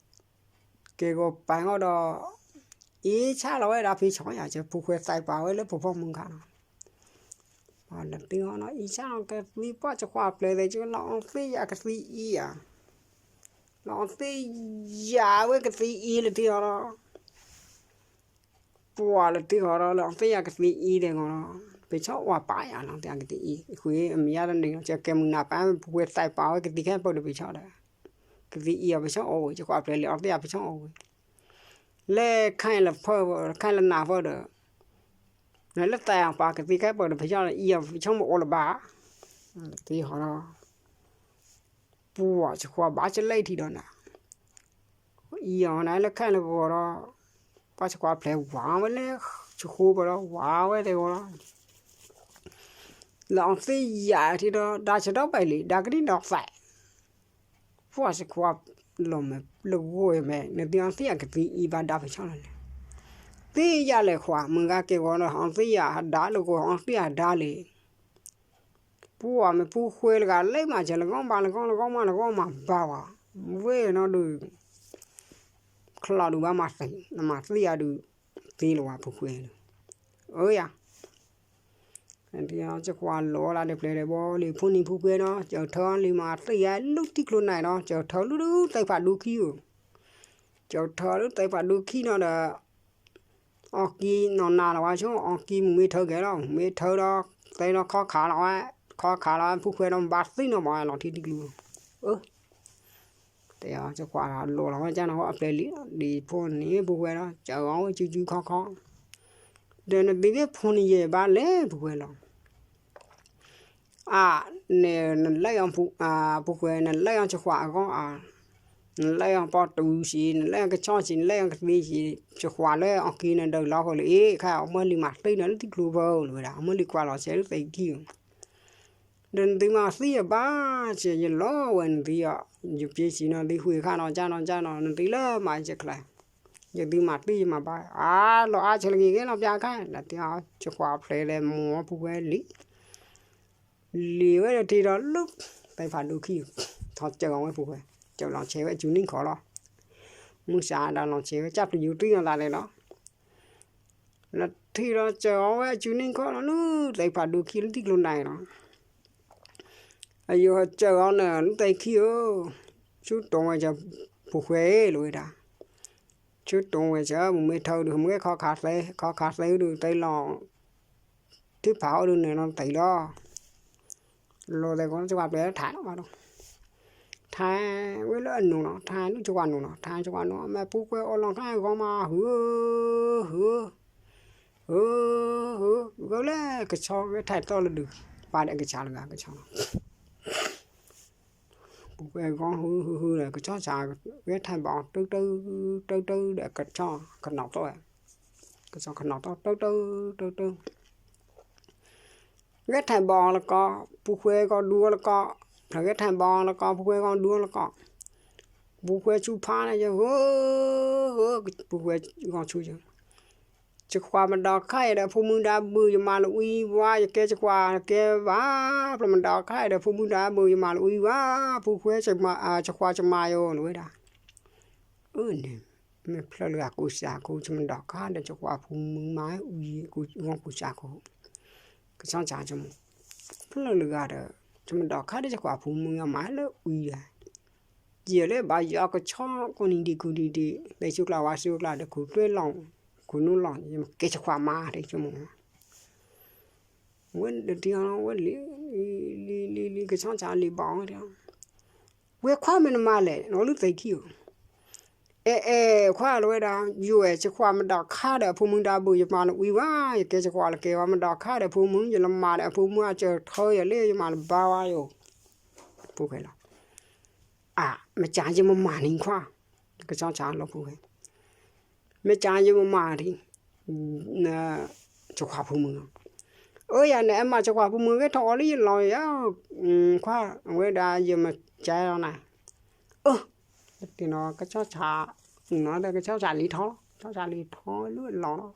ကဲဂီၤပၢၢ်ဃီဒီး အံဆၣ်လီၤဝဲဒၣ်ဖံဆီၣ်ယၤ, ယဖုကွဲသးပာ်ဝဲလၢဖိဖီမုၢ်ခါနီၤ, နသံဃီနီၤ အံဆၣ်လီၤကသံ ပှၤယကွၢ်ဖျဲးသ့ၣ် လီၤအီၣ်သ့ၣ်ယၤကသံအံၤဧါ, လီၤအီၣ်သ့ၣ်ယၤဝဲကသံအံၤလၢတံၢ်ဃီဒီး ပှၤလၢတံၢ်ဃီဒီး လီၤအီၣ်သ့ၣ်ယၤကသံအံၤဒဲးဂီၤလီၤ, ဖံဆီၣ်ဝဲပာ်ယၤလီၤသ့ၣ်ယၤကသံအံၤ ဃုအမံၤယါတန့ၣ်လီၤ, ယကဲမုၢ်နၤပၢၢ် ဖုကွဲသးပာ်ဝဲကသံခဲပၢၢ်ဒီးဖံဆီၣ်ဒီး, ကသံအံၤအီၤဖံဆီၣ်အိၣ်ဝဲ ယကွၢ်ဖျဲးလၢအီၣ်သ့ၣ်ယၤဖံဆီၣ်အိၣ်ဝဲ, လၢခါအံၤလၢဖၢ ခါအံၤလၢနၤဖၢဒီး နလၢသးပာ်ကသံခဲပၢၢ်ဒီးဖံဆီၣ်အံၤအီၤဖံဆီၣ်မ့ၢ်အိၣ်လၢၤဘၣ်, တံၢ်ဃီဒီး ပှၤယကွၢ်ဘၣ်ကလဲၣ်ထံဒီးနၤ, အံၤအီၤနၤလၢခါအံၤလၢဂီၤဒီး ပှၤယကွၢ်ဖျဲးဝးဝဲလၢ ယဃိပဒီးဝးဝဲသ့ၣ်ဂီၤလီၤ, လီၤအီၣ်သ့ၣ်ယၤထံဒီး ဒၣ်ဆၢထီၣ်ပာ်လံ ဒၣ်ကနံၣ်ဒီးသး ပှၤယကွၢ်လီၤမ့ၢ်လၢဂီၤမ့ၢ် နသံအီၣ်သ့ၣ်ယၤကသံအံၤဘၣ်ဒၣ်ဖံဆီၣ်လီၤလဲၣ်, သ့ၣ်ယၤလဲၣ်ခွါ မုၢ်ဂၤကဲဂီၤဒီး အီၣ်သ့ၣ်ယၤဟးဒၣ်လၢဂီၤ အီၣ်သ့ၣ်ယၤဒၣ်လံ ပှၤမ့ၢ်ဖုဃဲလၢဂၤလၢမၤစၢၤလၢဂီၢ်ဘၣ်လၢဂီၢ်လၢဂီၢ်မးလၢဂီၢ်မးဘၣ်ဝဲ, ဝဲနီၢ်ဒုး ချီဒုးဘၣ်မၤသံ, နမၤသံယၤဒုး သံလၢၤဝဲဖုဃဲလၢ, အၢယၤ, ယကွၢ်လီၤလၢတဖျဲးဒီးဘီလံ ဖိနံၤဖုဃဲနီၤ ကၢထၢလံမၤသံယၤလၢတံၢ်ကျိၤနၤနီၤ ကၢထၢလၢသဲဖးဒိခံဧိၤ, ကၢထၢလၢသဲဖးဒိခံနီၤဒီး အီၣ်ကံနီၢ်နၤလီၤဝဲဆိ အီၣ်ကံမုၢ်မ့ၢ်ထၢကဲလီၤ မ့ၢ်ထၢဒီး သဲဒီးခီခးလီၤဝဲ, ခီခးလီၤဝဲ ဖုဃဲဒီးဘၣ်သံနီၤမးလီၤထံတံၢ်ကျိၤ, အၢ, တဲအီၤ ယကွၢ်လီၤလီၤဝဲကၢ်နီၤအပျဲၢ်လံ, ဒ်ဖိန့ၣ်ဖုဃဲဒီး ကၢအီၤဝဲစုစုခီခီ, ဒီးနသံသ့ၣ်ဖိန့ၣ်ယဲၢ်ဘၣ်လဲၣ်ဖုဃဲလီၤ အါ, နလဲၤအီၤ, ဖုဃဲ နလဲၤအီၤယကွၢ်အဂီၢ်အါ, နလဲၤအီၤပီတူၤစံး နလဲၤအီၤကဆီၣ်စံး နလဲၤအီၤကသံစံး, ယကွၢ်လၢအီၣ်ကံနဒၢးလီၤဃိလံ, ခါအီၤမၢလံမၤသံနီၤလၢတံၢ်ကျိၤဖၢလီၤဝဲဒၣ် အီၤမၢလံကွၢ်လီၤဆဲးလၢသဲခံဧိၤ, ဒီးနသုမၤသံယဘၣ်ဆဲး ယလီၤဝဲနသုအီၤ, ယပျဲစံးနီၤ သုဃုခါနီၤ ကၢ်နီၤ ကၢ်နီၤ နသုလၢမၤယကျဲ ယသုမၤသံယမၤဘၣ် အါလီၤအါဆဲးလၢက့ၤကဲလီၤပျၢ်ခါ လၢတၢ်ယကွၢ်ဖျဲးလဲၤမိၢ်ဖုဃဲလံ လံာ်ဝဲဒီးထံဒီးလၢ သဲဖးဒိခံ, ထီၣ်စၢၤအီၤဝဲဖုဃဲ, စၢၤလီၤဆဲးဝဲအစုနံၣ်ခီလီၤ, မုၢ်စးဒၣ်လီၤဆဲးဝဲ ကၢ်ပျံၤယူၤတံၢ်နီၤသးလဲၣ်လီၤ, လၢထံဒီးစၢၤအီၤဝဲအစုနံၣ်ခီလီၤလၢ သဲဖးဒိခံလၢတံၢ်ကျိၤနၤလီၤ အယိၤစၢၤအီၤန့ၣ် လၢသဲခံဧိၤ, ဆူတိၤဝဲစၢၤ ဖုဃဲလီၤဝဲဒၣ်, ဆူတိၤဝဲစၢၤ မ့ၢ်မ့ၢ်ထၢဒုး မ့ၢ်ခီခးသဲ ခီခးသဲဒုး သဲလီၤ ထံဖးအီၣ်ဒုးန့ၣ်လီၤသဲလီၤ, လီၤသဲကီးစကွၢ်ပျဲထါနီၤဘၣ်ဒီး, ထါဝဲလၢအနိၤနီၤ ထါဒုးစကွၢ်နိၤနီၤ ထါစကွၢ်နိၤ မ့ၢ်ဖုဃဲအီၣ်လီၤခါဂီၤမး ဟုဧၢ ဟုဧၢ အၢ ဂီၤလၢကဆီဂဲၤထၢၣ်တီလၢဒုး, ပာ်ဒီးကစၢ်လၢဂၤကဆီလီၤ. ပူၤကွဲဂီၤဟုဟုဟုဒီး ကဆီစးဂဲၤထၢၣ်ဘၣ်အီၤ တၢတၢ တၢတၢဒီး ကဆီကနီၣ်တီ, ကဆီကနီၣ်တီ တၢတၢ တၢတၢ ဂဲၤထၢၣ်ဘၣ်အီၤလၢကီး, ပူၤကွဲဂီၤဒူအီၤလၢကီး, ဖျၢၣ်ဂဲၤထၢၣ်ဘၣ်အီၤလၢကီး ပူၤကွဲဂီၤဒူအီၤလၢကီး, ပူၤကွဲဆူဖးန့ၣ်ယဟၢ, ပူၤကွဲဂီၤဆူယ ယခွါမဒိးခါအံၤဒီး ဖိမုၣ်ဒါဘုၣ် ယမၤလၢဝံဝါ ယကဲယခွါကဲဘၣ်, ဖျၢၣ်မဒိးခါအံၤဒီး ဖိမုၣ်ဒါဘုၣ် ယမၤလၢဝံဝါ, ပူၤကွဲ ယခွါကမၤယိာ်လီၤဝဲဒၣ်, အၢန့ၣ်, မ့ၢ်ဖျၢၣ်လၢဂၤကူစးကူ ယမဒိးခါဒီး ယခွါဖိမုၣ်မၤဝံဂီၤကူစးကူ, ကဆီစး ဖျၢၣ်လၢဂၤဒီး ယမဒိးခါဒီး ယခွါဖိမုၣ်မၤလၢဝံယၤ ယဲလၢဘၣ်ယီၤကဆီကိးနံၤဒံးကိးနံၤဒံး လဲၤဆူကျါဝါဆူကျါဒီး ခူၣ်တွဲလီၤ, ခူၣ်နူလီၤ ယမ့ၢ်ကဲယခွါမါတဆိကမိၣ်, ဝဲဒၣ်တံၢ်အီၤ ဝဲလံၤလံၤလံၤ ကဆီစးလံၤဘၣ်အီၤ, ဝဲခွါမ့ၢ်နမါလဲၣ် နအီလုၢ်သံခံဧိၤ, အဲၣ်အဲၣ်ခွါလီၤဝဲဒၣ်, ယိၤအဲၣ် ယခွါမဒိးခါဒီး ဖိမုၣ်ဒါဘုၣ် ယမၤလၢဝံဝါ, ယကဲယခွါလၢကဲဝဲ မဒိးခါဒီး ဖိမုၣ် ယလၢမၤဒီး အဖိမုၣ်အစၢၤထၢယၤလၢ ယမၤလၢဘါဝါယိာ်, ပူၤကွဲလီၤ အၢ မ့ၢ်ကၢ်ယမၤမၤန့ၣ်ခွါ, ကဆီစးလီၤပူၤကွဲ, မ့ၢ်ကၢ်ယမၤမၤဒံး, ယခွါဖိမုၣ်လီၤ, အၢ ယၤန့ၣ် အဲၣ်မး ယခွါဖိမုၣ်ဂဲၤထီၣ်အီၤလၢယလီၤယၤ, ခွါ အဝဲဒၣ်ယမ့ၢ်ကၢ်လီၤနၤ, အၢ တ့ၢ်နီၤ ကဆီစး, နီၤဒီး ကဆီစးလံၤထီၣ်လီၤ, ကဆီစးလံၤထီၣ်လၢအလီၢ်လီၤ,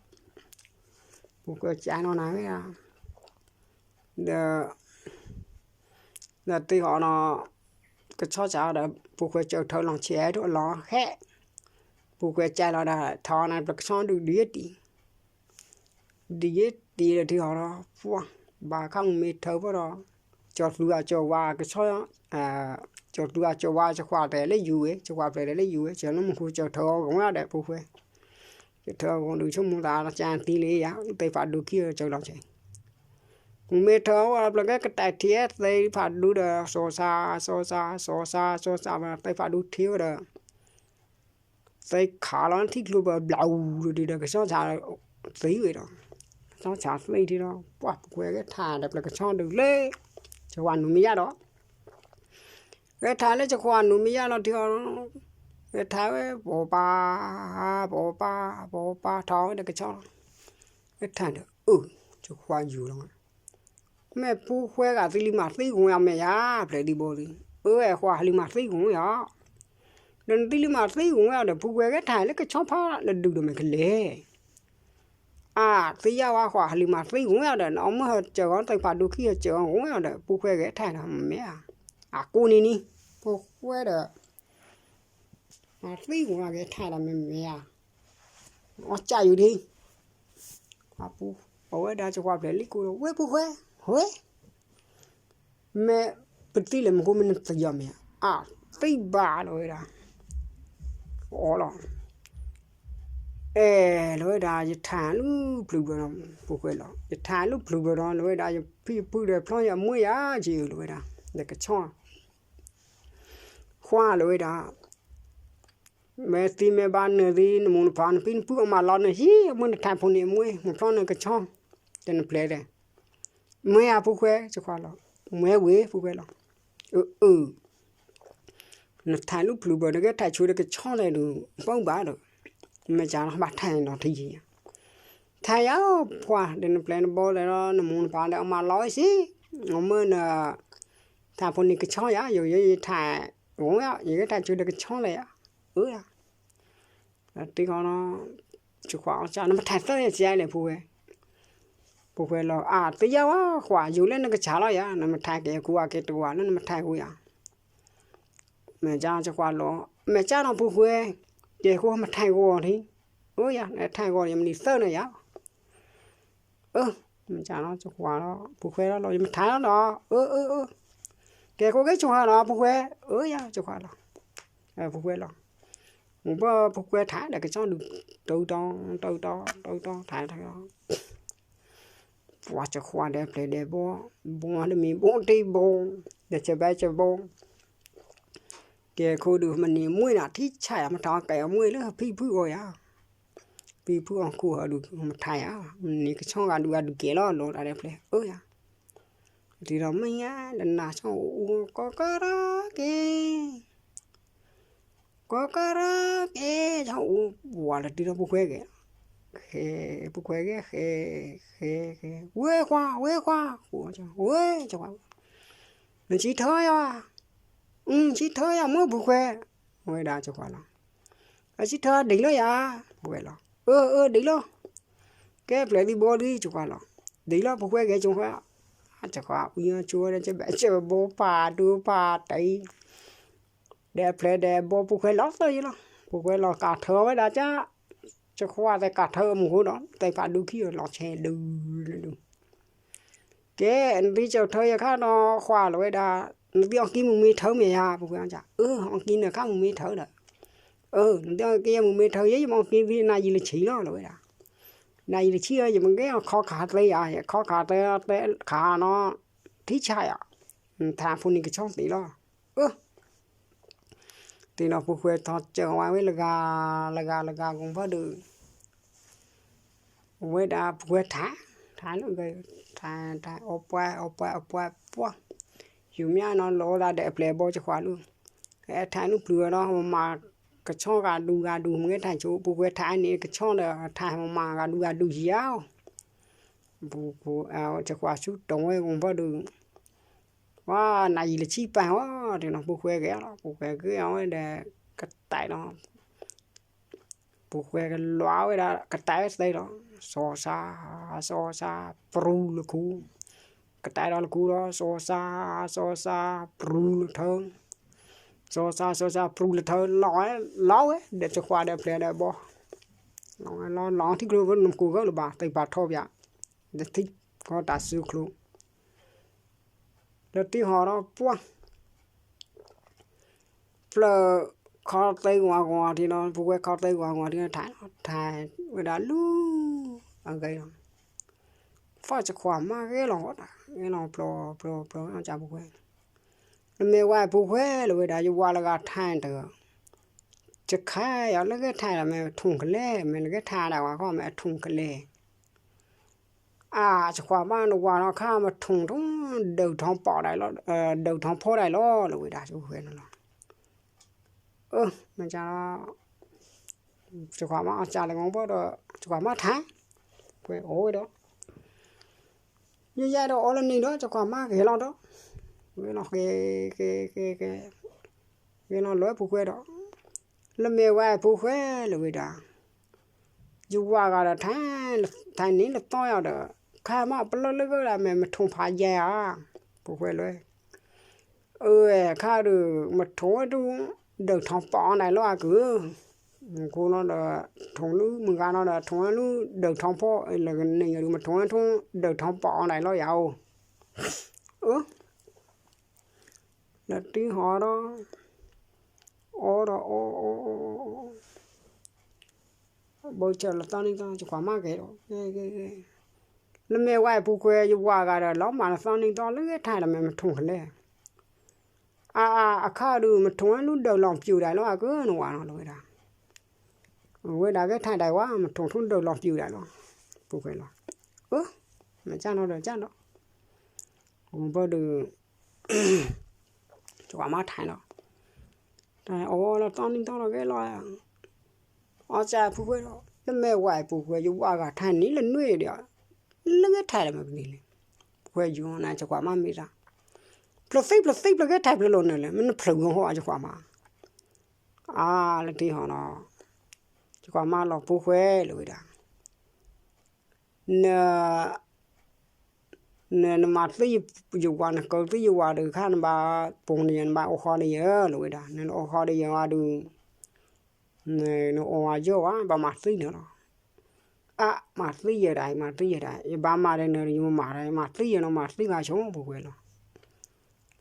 ပူၤကွဲကၢ်နီၤနၤဝဲဒၣ်, ဒီး ဒီးတ့ၢ်ဃီနီၤ, ကဆီစးဒီး ပူၤကွဲစၢၤထၢလီၤဆဲးဒိၣ်အလီၢ်ဃဲ, ပူၤကွဲကၢ်လီၤဒီး ထီၣ်နၤ ပျၢၤကဆီဒုးဒုးယဲတံၢ်, ဒုးယဲတံၢ်ဒီးတ့ၢ်ဃီနီၤ, ပှၤ ဘၣ်ခါမုၢ်မ့ၢ်ထၢဖီဒီး ကၠီၤသူအကၠီၤဝါကဆီ, ကၠီၤသူအကၠီၤဝါ ယခွါတဲလၢယူၤဝဲ ယခွါဖျဲးတဲလၢယူၤဝဲ ကၠီၤနီၢ်မူခိၣ်စၢၤထၢအီၤဂီၤဝဲဒီး ပူၤကွဲ စၢၤထၢအီၤဂီၤဒုးဆိကမိၣ်သး ကၢ်သံလံယၤ သ့ၣ်ဖးဒူခံစၢၤလီၤဆဲး မ့ၢ်ထၢဝဲပျၢၤကဲကတဲာ်ထံ သ့ၣ်ဖးဒူဒီး စီၤစၢ် စီၤစၢ် စီၤစၢ် စီၤစၢ် သ့ၣ်ဖးဒူထံဝဲဒီး သ့ၣ်ခးလီၤထံကျိဘၣ်ဘျးအူၤဒီး ကဆီစၢ်သံဝဲဒီး ကဆီစၢ်သံထံဒီး ပှၤပူၤကွဲကဲထါဒီးပျၢၤကဆီဒုးလၢ ယခွါနူၤမ့ၢ်ယါဒီး ကဲထါလၢယခွါနူၤမ့ၢ်ယါလီၤထံအီၤ ကဲထါဝဲ ပိာ်ပၢ် ပိာ်ပၢ် ပိာ်ပၢ်ထီၣ်ဝဲဒီးကဆီလီၤ ကဲထါဒီး အၢ ယခွါယူၤလီၤ မ့ၢ်ပူၤကွဲဂၤသံလံမၤသံဂီၤယၤမ့ၢ်ယါ ဖျဲးဒံးဘိလံ အၢ အဲၣ်ခွါဟးလံမၤသံဂီၤယၤ ဒီးနသံလံမၤသံဂီၤယၤဒီး ပူၤကွဲကဲထါလၢကဆီဖးလၢဒုးဒီးမ့ၢ်ကလဲၣ် အါ သံယါဝဲခွါဟးလံမၤသံဂီၤယၤဒီး နအီၣ်မ့ၢ်ဟဲစၢၤဂီၤ သ့ၣ်ဖးဒူခံဟဲစၢၤဂီၤဂီၤယၤဒီး ပူၤကွဲကဲထါဒီးမ့ၢ်ဧါ အကိးနံၤနံၤ ပူၤကွဲဒီး မၤသံဂီၤကဲထါဒီးမ့ၢ်မ့ၢ်ဧါ အီၣ်ကၢ်ယူၤဒံး အပူၤ အဝဲဒၣ်ယခွါဖျဲးလံကိးဒီး ဝဲပူၤကွဲ ဝဲ မ့ၢ်ပသံလၢမူခိၣ်မ့ၢ်နသံယီၤမ့ၢ်ဧါ အသံဘၣ်လီၤဝဲဒၣ် အီၣ်လီၤ အဲၣ်လီၤဝဲဒၣ် ယထါလူၢ်ပျုၤဘၣ်ဒီး ပူၤကွဲလီၤ ယထါလူၢ်ပျုၤဘၣ်ဒီး လီၤဝဲဒၣ် ယဖံယဖုဒီးဖျီယအမွေးယၤ ယအၢၣ်လီၤဝဲဒၣ် ဒီးကဆီ ခွါလီၤဝဲဒၣ် မ့ၢ်သံမ့ၢ်ဘၣ်နၢၤသံ နမိၢ်နပၢ်နဖံနဖုအမၤလီၤနဟံၣ် အမွေးနထါဖိန့ၣ်အမွေး မိၢ်ဖျီနကဆီ တဲနပျဲၢ်တဲ မ့ၢ်ဧါပူၤကွဲ ယခွါလီၤ မ့ၢ်ဝဲပူၤကွဲလီၤ အၢ အၢ နထါလူၢ်ပျုၤဘၣ် နကထါဆိဒီးကဆီလဲၣ်ဒီး ပၢဘၣ်ဒီး မ့ၢ်ကၢ်လီၤဘၣ်ထါနီၤထံယံၤ ထါယၤ ပှၤဒီးနပျဲၢ်နဘီလဲၣ်ဒီး နမိၢ်နပၢ်ဒီးအမၤလီၤဝဲစ့ၢ် အမ့ၢ်န ထါဖိန့ၣ်ကဆီယၤ ယယထါ ယကထါဆိဒီးကဆီလဲၣ်ယၤ အၢ တ့ၢ်ဃီနီၤ ယခွါအီၣ်ကၢ် နမ့ၢ်ထါသၢယၤစ့ၢ်လဲၣ်ပူၤကွဲ ပူၤကွဲလီၤ အါ သ့ၣ်ညါဝဲ ခွါယူၤလၢနကဆါလီၤယၤ နမ့ၢ်ထါကဲၤကူအကဲၤတဝၤလၢနမ့ၢ်ထါဂီၤယၤ မ့ၢ်ကၢ်ယခွါလီၤ မ့ၢ်ကၢ်နီၤပူၤကွဲ ကဲၤကူမ့ၢ်ထါဂီၤထံ အၢ ယၤ နထါဂီၤယမနုၤသၢနၤယၤ အၢ မ့ၢ်ကၢ်နီၤယခွါလီၤ ပူၤကွဲလီၤလီၤ ယမ့ၢ်ထါလီၤနီၤ အၢ အၢ အၢ ကဲၤကူကဲၤဆိဟါနီၤ ပူၤကွဲ အၢ ယၤ ယခွါလီၤ ပူၤကွဲလီၤ မ့ၢ်ပှၤပူၤကွဲထါဒီးကဆီဒုး တၢ်တီ တၢ်တီ တၢ်တီ ထါထါ ပှၤယခွါဒီးဖျဲးဒီးဘီ ဘီတ့ၢ်ဘီ ဒီးစဘဲစဘီ ကဲၤခိဒုးမနံၤမွေးနၤထံဆါယၤ မ့ၢ်ထါကဲၤအမွေးလၢဖံဖုဂီၤယၤ ပံဖုအီၣ်ကူၣ်ဟီဒုး မထါယၤ, မနံၤကဆီဂၤဒုးဂၤဒုးကဲလီၤ လီၤတၢ်ဒီးဖျဲၣ်အၢယၤ, တုၤဒီးမ့ၢ်ညါ တနၤဆီအိၣ် ကီကရၢက့ၤ ကီကရၢက့ၤ ဆီအိၣ် ဝၤလၢတုၤဒီးဖိခွဲကဲ, ဃဲ ဖိခွဲကဲ ဃဲ ဃဲ ဃဲ ဝဲခွါ ဝဲခွါ ဝဲ ဝဲ နဆံထၢယၤ, ဆံထၢယၤမ့ၢ်ဖိခွဲ, ဝဲဒၣ်ကခွါလီၤ, အဆံထၢဒံးလၢယၤ, ဝဲလီၤ, အၢ အၢ ဒံးလီၤ, ကဲဖျဲၣ်သံဘီဒံး ကခွါလီၤ, ဒံးလီၤ ဖိခွဲကဲ ကခွါ, ကခွါ အံၤဆိဝဲဒၣ် ကဘဲကဘီဖးဒိဖးတံၢ် ဒီးဖျဲၣ်ဒီးဘီ ဖိခွဲလီၤသၢယလီၤ, ဖိခွဲလီၤကးထၢဝဲဒၣ်က, ကခွါသဲကးထၢမူခိၣ်ဒီး သဲဖးဒိခံလီၤဆဲးဒုးလၢဒုး, ကဲ နသုကၠီၣ်ထၢယခါဒီး ခွါလီၤဝဲဒၣ်, နသုအီၣ်ကံမုၢ်မ့ၢ်ထၢမ့ၢ်ယၤ ဖိခွဲ, အၢ အီၣ်ကံနခါမုၢ်မ့ၢ်ထၢဒီး, အၢ နသုအီၣ်ကံမုၢ်မ့ၢ်ထၢ ယဲယမ့ၢ်အီၣ်ကံ နၤယံာ်လၢဆံလီၤ လီၤဝဲဒၣ်, နၤယံာ်လၢဆံလီၤ ယမ့ၢ်ကဲအီၣ်ခီခးသ့ယၤ ယခီခးသ့သ့ခးနီၤ, ထံဆါယၤ, ထါဖိန့ၣ်ကဆီသံးလီၤ, အၢ တုၤဒီးဖိခွဲထီၣ်စၢၤဝဲလၢဂၤ လၢဂၤလၢဂၤဂီၤဖီဒီး, ဝဲဒၣ်ဖိခွဲထါ, ထါလၢဂၤ, ထါ ထါ အီပှဲ အီပှဲ အီပှဲ ပှဲ, ယူၤမၠၣ်နီၤ လီၤဝဲဒၣ်ဒီးအပျဲၢ်အဘီ ကခွါလၢ, ဟဲထါနုၢ်ပျုၤဝဲဒီး မၤကဆီဂၤဒူဂၤဒူ မ့ၢ်ဂဲထါဆိ ဖိခွဲထါန့ၣ် ကဆီဒီးထါမၤဂၤဒူဂၤဒူယၤ, ကခွါဆူတီၤဝဲဂီၤဖီဒီး ဝဲ နၤယံာ်လၢဆံပၢ်ဝဲ, တုၤဒီးဖိခွဲကဲလီၤ ဖိခွဲကဲအီၤဝဲဒီး ကတဲာ်လီၤ, ဖိခွဲကလွးဝဲဒၣ် ကတဲာ်သ့လီၤ, စီၤစါ, စီၤစါ ပရူလၢခူ, ကတဲာ်ဒီးလၢခူဒီး စီၤစါ, စီၤစါ ပရူလၢထၢ, စီၤစါ စီၤစါ ပရူလၢထၢ လီၤဝဲ, လီၤဝဲ ဒီးကခွါဒီးဖျဲၣ်ဒီးဘီ, လီၤဝဲလီၤ လီၤထံကျိ နမကိၢ်ဂၢၢ်လၢၤဘၣ် သ့ၣ်ပာ်ထီၣ်ပၠး, ဒီးထံကီၢ်တၢ်စုကျိ လၢတံၢ်ဟီဒီးပှၢ်, ဖျၢၣ်ခီသ့ဝၤဂီၤထံလီၤ, ဖိခွဲခီသ့ဝၤဂီၤထံလီၤ ထါလီၤ ထါဝဲဒၣ်လူၤ အဂ့ၤလီၤ, ဖီၣ်ကခွါမးဂ့ၤလီၤဝဲဒၣ် ဂ့ၤလီၤပျီပျီပျီ အီၣ်ကဖိခွဲ, နမ့ၢ်ဝဲဖိခွဲလၢၤဝဲဒၣ် ယဝၤလၢဂၤထါတဂၤ, ကခါယၤလၢဂဲထါဒီး မ့ၢ်ထူၣ်ကလဲၣ် မ့ၢ်လၢဂဲထါဒၣ်ဝဲခီ မ့ၢ်အထူၣ်ကလဲၣ် အါ ကခွါမး နဝၤနီၤခါ မ့ၢ်ထူၣ်ထူၣ် ဒုးထီၣ်ပီးဒၣ်လီၤ ဒုးထီၣ်ဖီဒၣ်လီၤ လၢဝဲဒၣ် ကဖိခွဲန့ၣ်လီၤ. အၢ မ့ၢ်ကၢ်လီၤ ကခွါမး အီၣ်ကၢ်လၢဂီၤဘၣ်ဒီး ကခွါမးထါ ဝဲအိၣ်ဝဲဒီး ယဲယဲဒီးအီၣ်လၢနံၤဒီး ကခွါမးဂဲၤလီၤဒီး ဂဲၤလီၤဃဲ ဃဲ ဃဲ ဃဲ ဂဲၤလီၤလၢဖိခွဲဒီး လၢမ့ၢ်ဝဲဖိခွဲလၢၤဝဲဒၣ် ယဝၤဂၤဒီး ထါန့ၣ်လၢသီယၤဒီး ခါမးပလၢလၢဂၢၢ်ဒၣ် မ့ၢ်မထူၣ်ဖးယဲၢ်ဧါ ဖိခွဲလၢ အၢ ခါဒီး မထူၣ်ဝဲဒၣ် ဒုးထီၣ်ပီးဒၣ်လီၤအကၢၢ် မူခိၣ်နီၤဒီး ထူၣ်လၢမုၢ်ဂၤနီၤဒီး ထူၣ်ဝဲလၢဒုးထီၣ်ဖီ လၢကန့ၢ်ယၤဒီး မထူၣ်ဝဲထူၣ် ဒုးထီၣ်ပီးဒၣ်လီၤယၤအိၣ် အၢ လၢတံၢ်ဟီဒီး အီဒီးအီ အီ အီ အီ ဘၣ်ဆၣ်လၢသီနံၤသီ ကခွါမးဂဲၤဒီး လၢမ့ၢ်ဝဲဖိခွဲ ယဝၤဂၤဒီး လီၤမၢ်လၢသီနံၤသီ လၢဂဲၤထါလၢမ့ၢ်မထူၣ်ကလဲၣ် အါ အါ အခါဒီး မထူၣ်ဝဲလၢဒုးလီၤပျုၤဒၣ်လီၤ အကၢၢ်နဝၤနီၤ လၢဝဲဒၣ် ဝဲဒၣ်ဂဲၤထါဒၣ်ဝဲ မထူၣ်ထူၣ်ဒုးလီၤပျုၤဒၣ်လီၤ ဖိခွဲလီၤ အၢ မ့ၢ်ကၢ်နီၤဒီးကၢ်ဒီး ဘၣ်ဒီး ကခွါမးထါလီၤ တၢ်အီလီၤသီနံၤသီလီၤဂဲၤလီၤ အီၣ်ကၢ်ဖိခွဲဒီး လၢမ့ၢ်ဝဲဖိခွဲ ယဝၤဂၤထါန့ၣ်လၢနွံဒီး လၢဂဲၤထါလၢမ့ၢ်ပန့ၣ်လဲၣ် ဖိခွဲယူၤနၤ ကခွါမးမ့ၢ်တၢ် ဖျၢၣ်သံဖျၢၣ်သံဖျၢၣ်ဂဲၤထါဖျၢၣ်လီၤနၢၤလဲၣ် မ့ၢ်နဖျၢၣ်ဂီၤဟီ ကခွါမး အါ လၢတံၢ်ဟီနီၤ ကခွါမးလီၤဖိခွဲလၢဝဲဒၣ် န န နမၤသံယဝၤ နကၢၤသံယဝၤဒီးခါ နဘၣ်ပိာ်န့ၢ်ယၤ နဘၣ်အိၣ်ဃီဒီးယၤလၢဝဲဒၣ် နအိၣ်ဃီဒီးယၤဝဲဒီး နအိၣ်ဝဲယိၣ်ဝဲ ဘၣ်မၤသံန့ၣ်လီၤ အါ မၤသံယဲဒၣ် မၤသံယဲဒၣ် ယဘၣ်မၤဒီးနၤဒီး ယမၤမၤဒီး မၤသံယဲနီၤ မၤသံဂၤဆိ ဖိခွဲလီၤ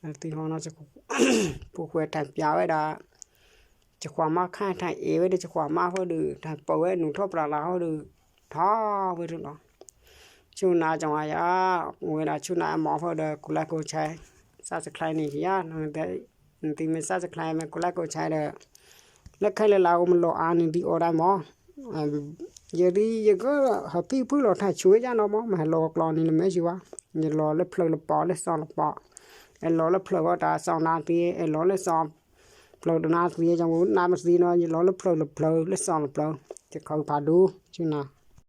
လၢတံၢ်ဟီနီၤ ဖိခွဲထါပျးဝဲဒၣ် ကခွါမးခါထါအ့ၣ်ဝဲဒီး ကခွါမးဃီဒီး ထါပၢၢ်ဝဲနူးထီၣ်ပြးလၢ်ဃီဒီး ထီၣ်ဝဲဒၣ်လီၤ ဆူနၤကီယၤ ဝဲဒၣ်ဆူနၤအမီၤဃီဒီး ကူလၢကိးဆဲ subscribe န့ၣ်ယၤ နသုမ့ၢ် subscribe မ့ၢ်ကူလၢကိးဆဲဒီး လၢခဲလၢာ်လၢအအိၣ်မလီၤအါန့ၣ် ဒ်အီၤဒၣ်မီၤ ယသံယကဟးဖံဖုလီၤထါဆိဝဲဒၣ်နီၤမး, မ့ၢ်ဟဲလီၤကျီန့ၣ်လၢမဲာ်ဆူဘၣ်, ယလီၤလၢဖျၢၣ်လပီၤလၢစီၤလပီၤ, အဲၣ်လီၤလၢဖျၢၣ်ဂီၢ်တၢ်စီၤနါသံ, အဲၣ်လီၤလၢစီၤဖျၢၣ်တနါသံ, ယမူနါမသံနီၤ, ယလီၤလၢဖျၢၣ်လပျၢၤလၢစီၤလပျၢၤ, ယခးဖးဒိၣ်, ဆူနၤ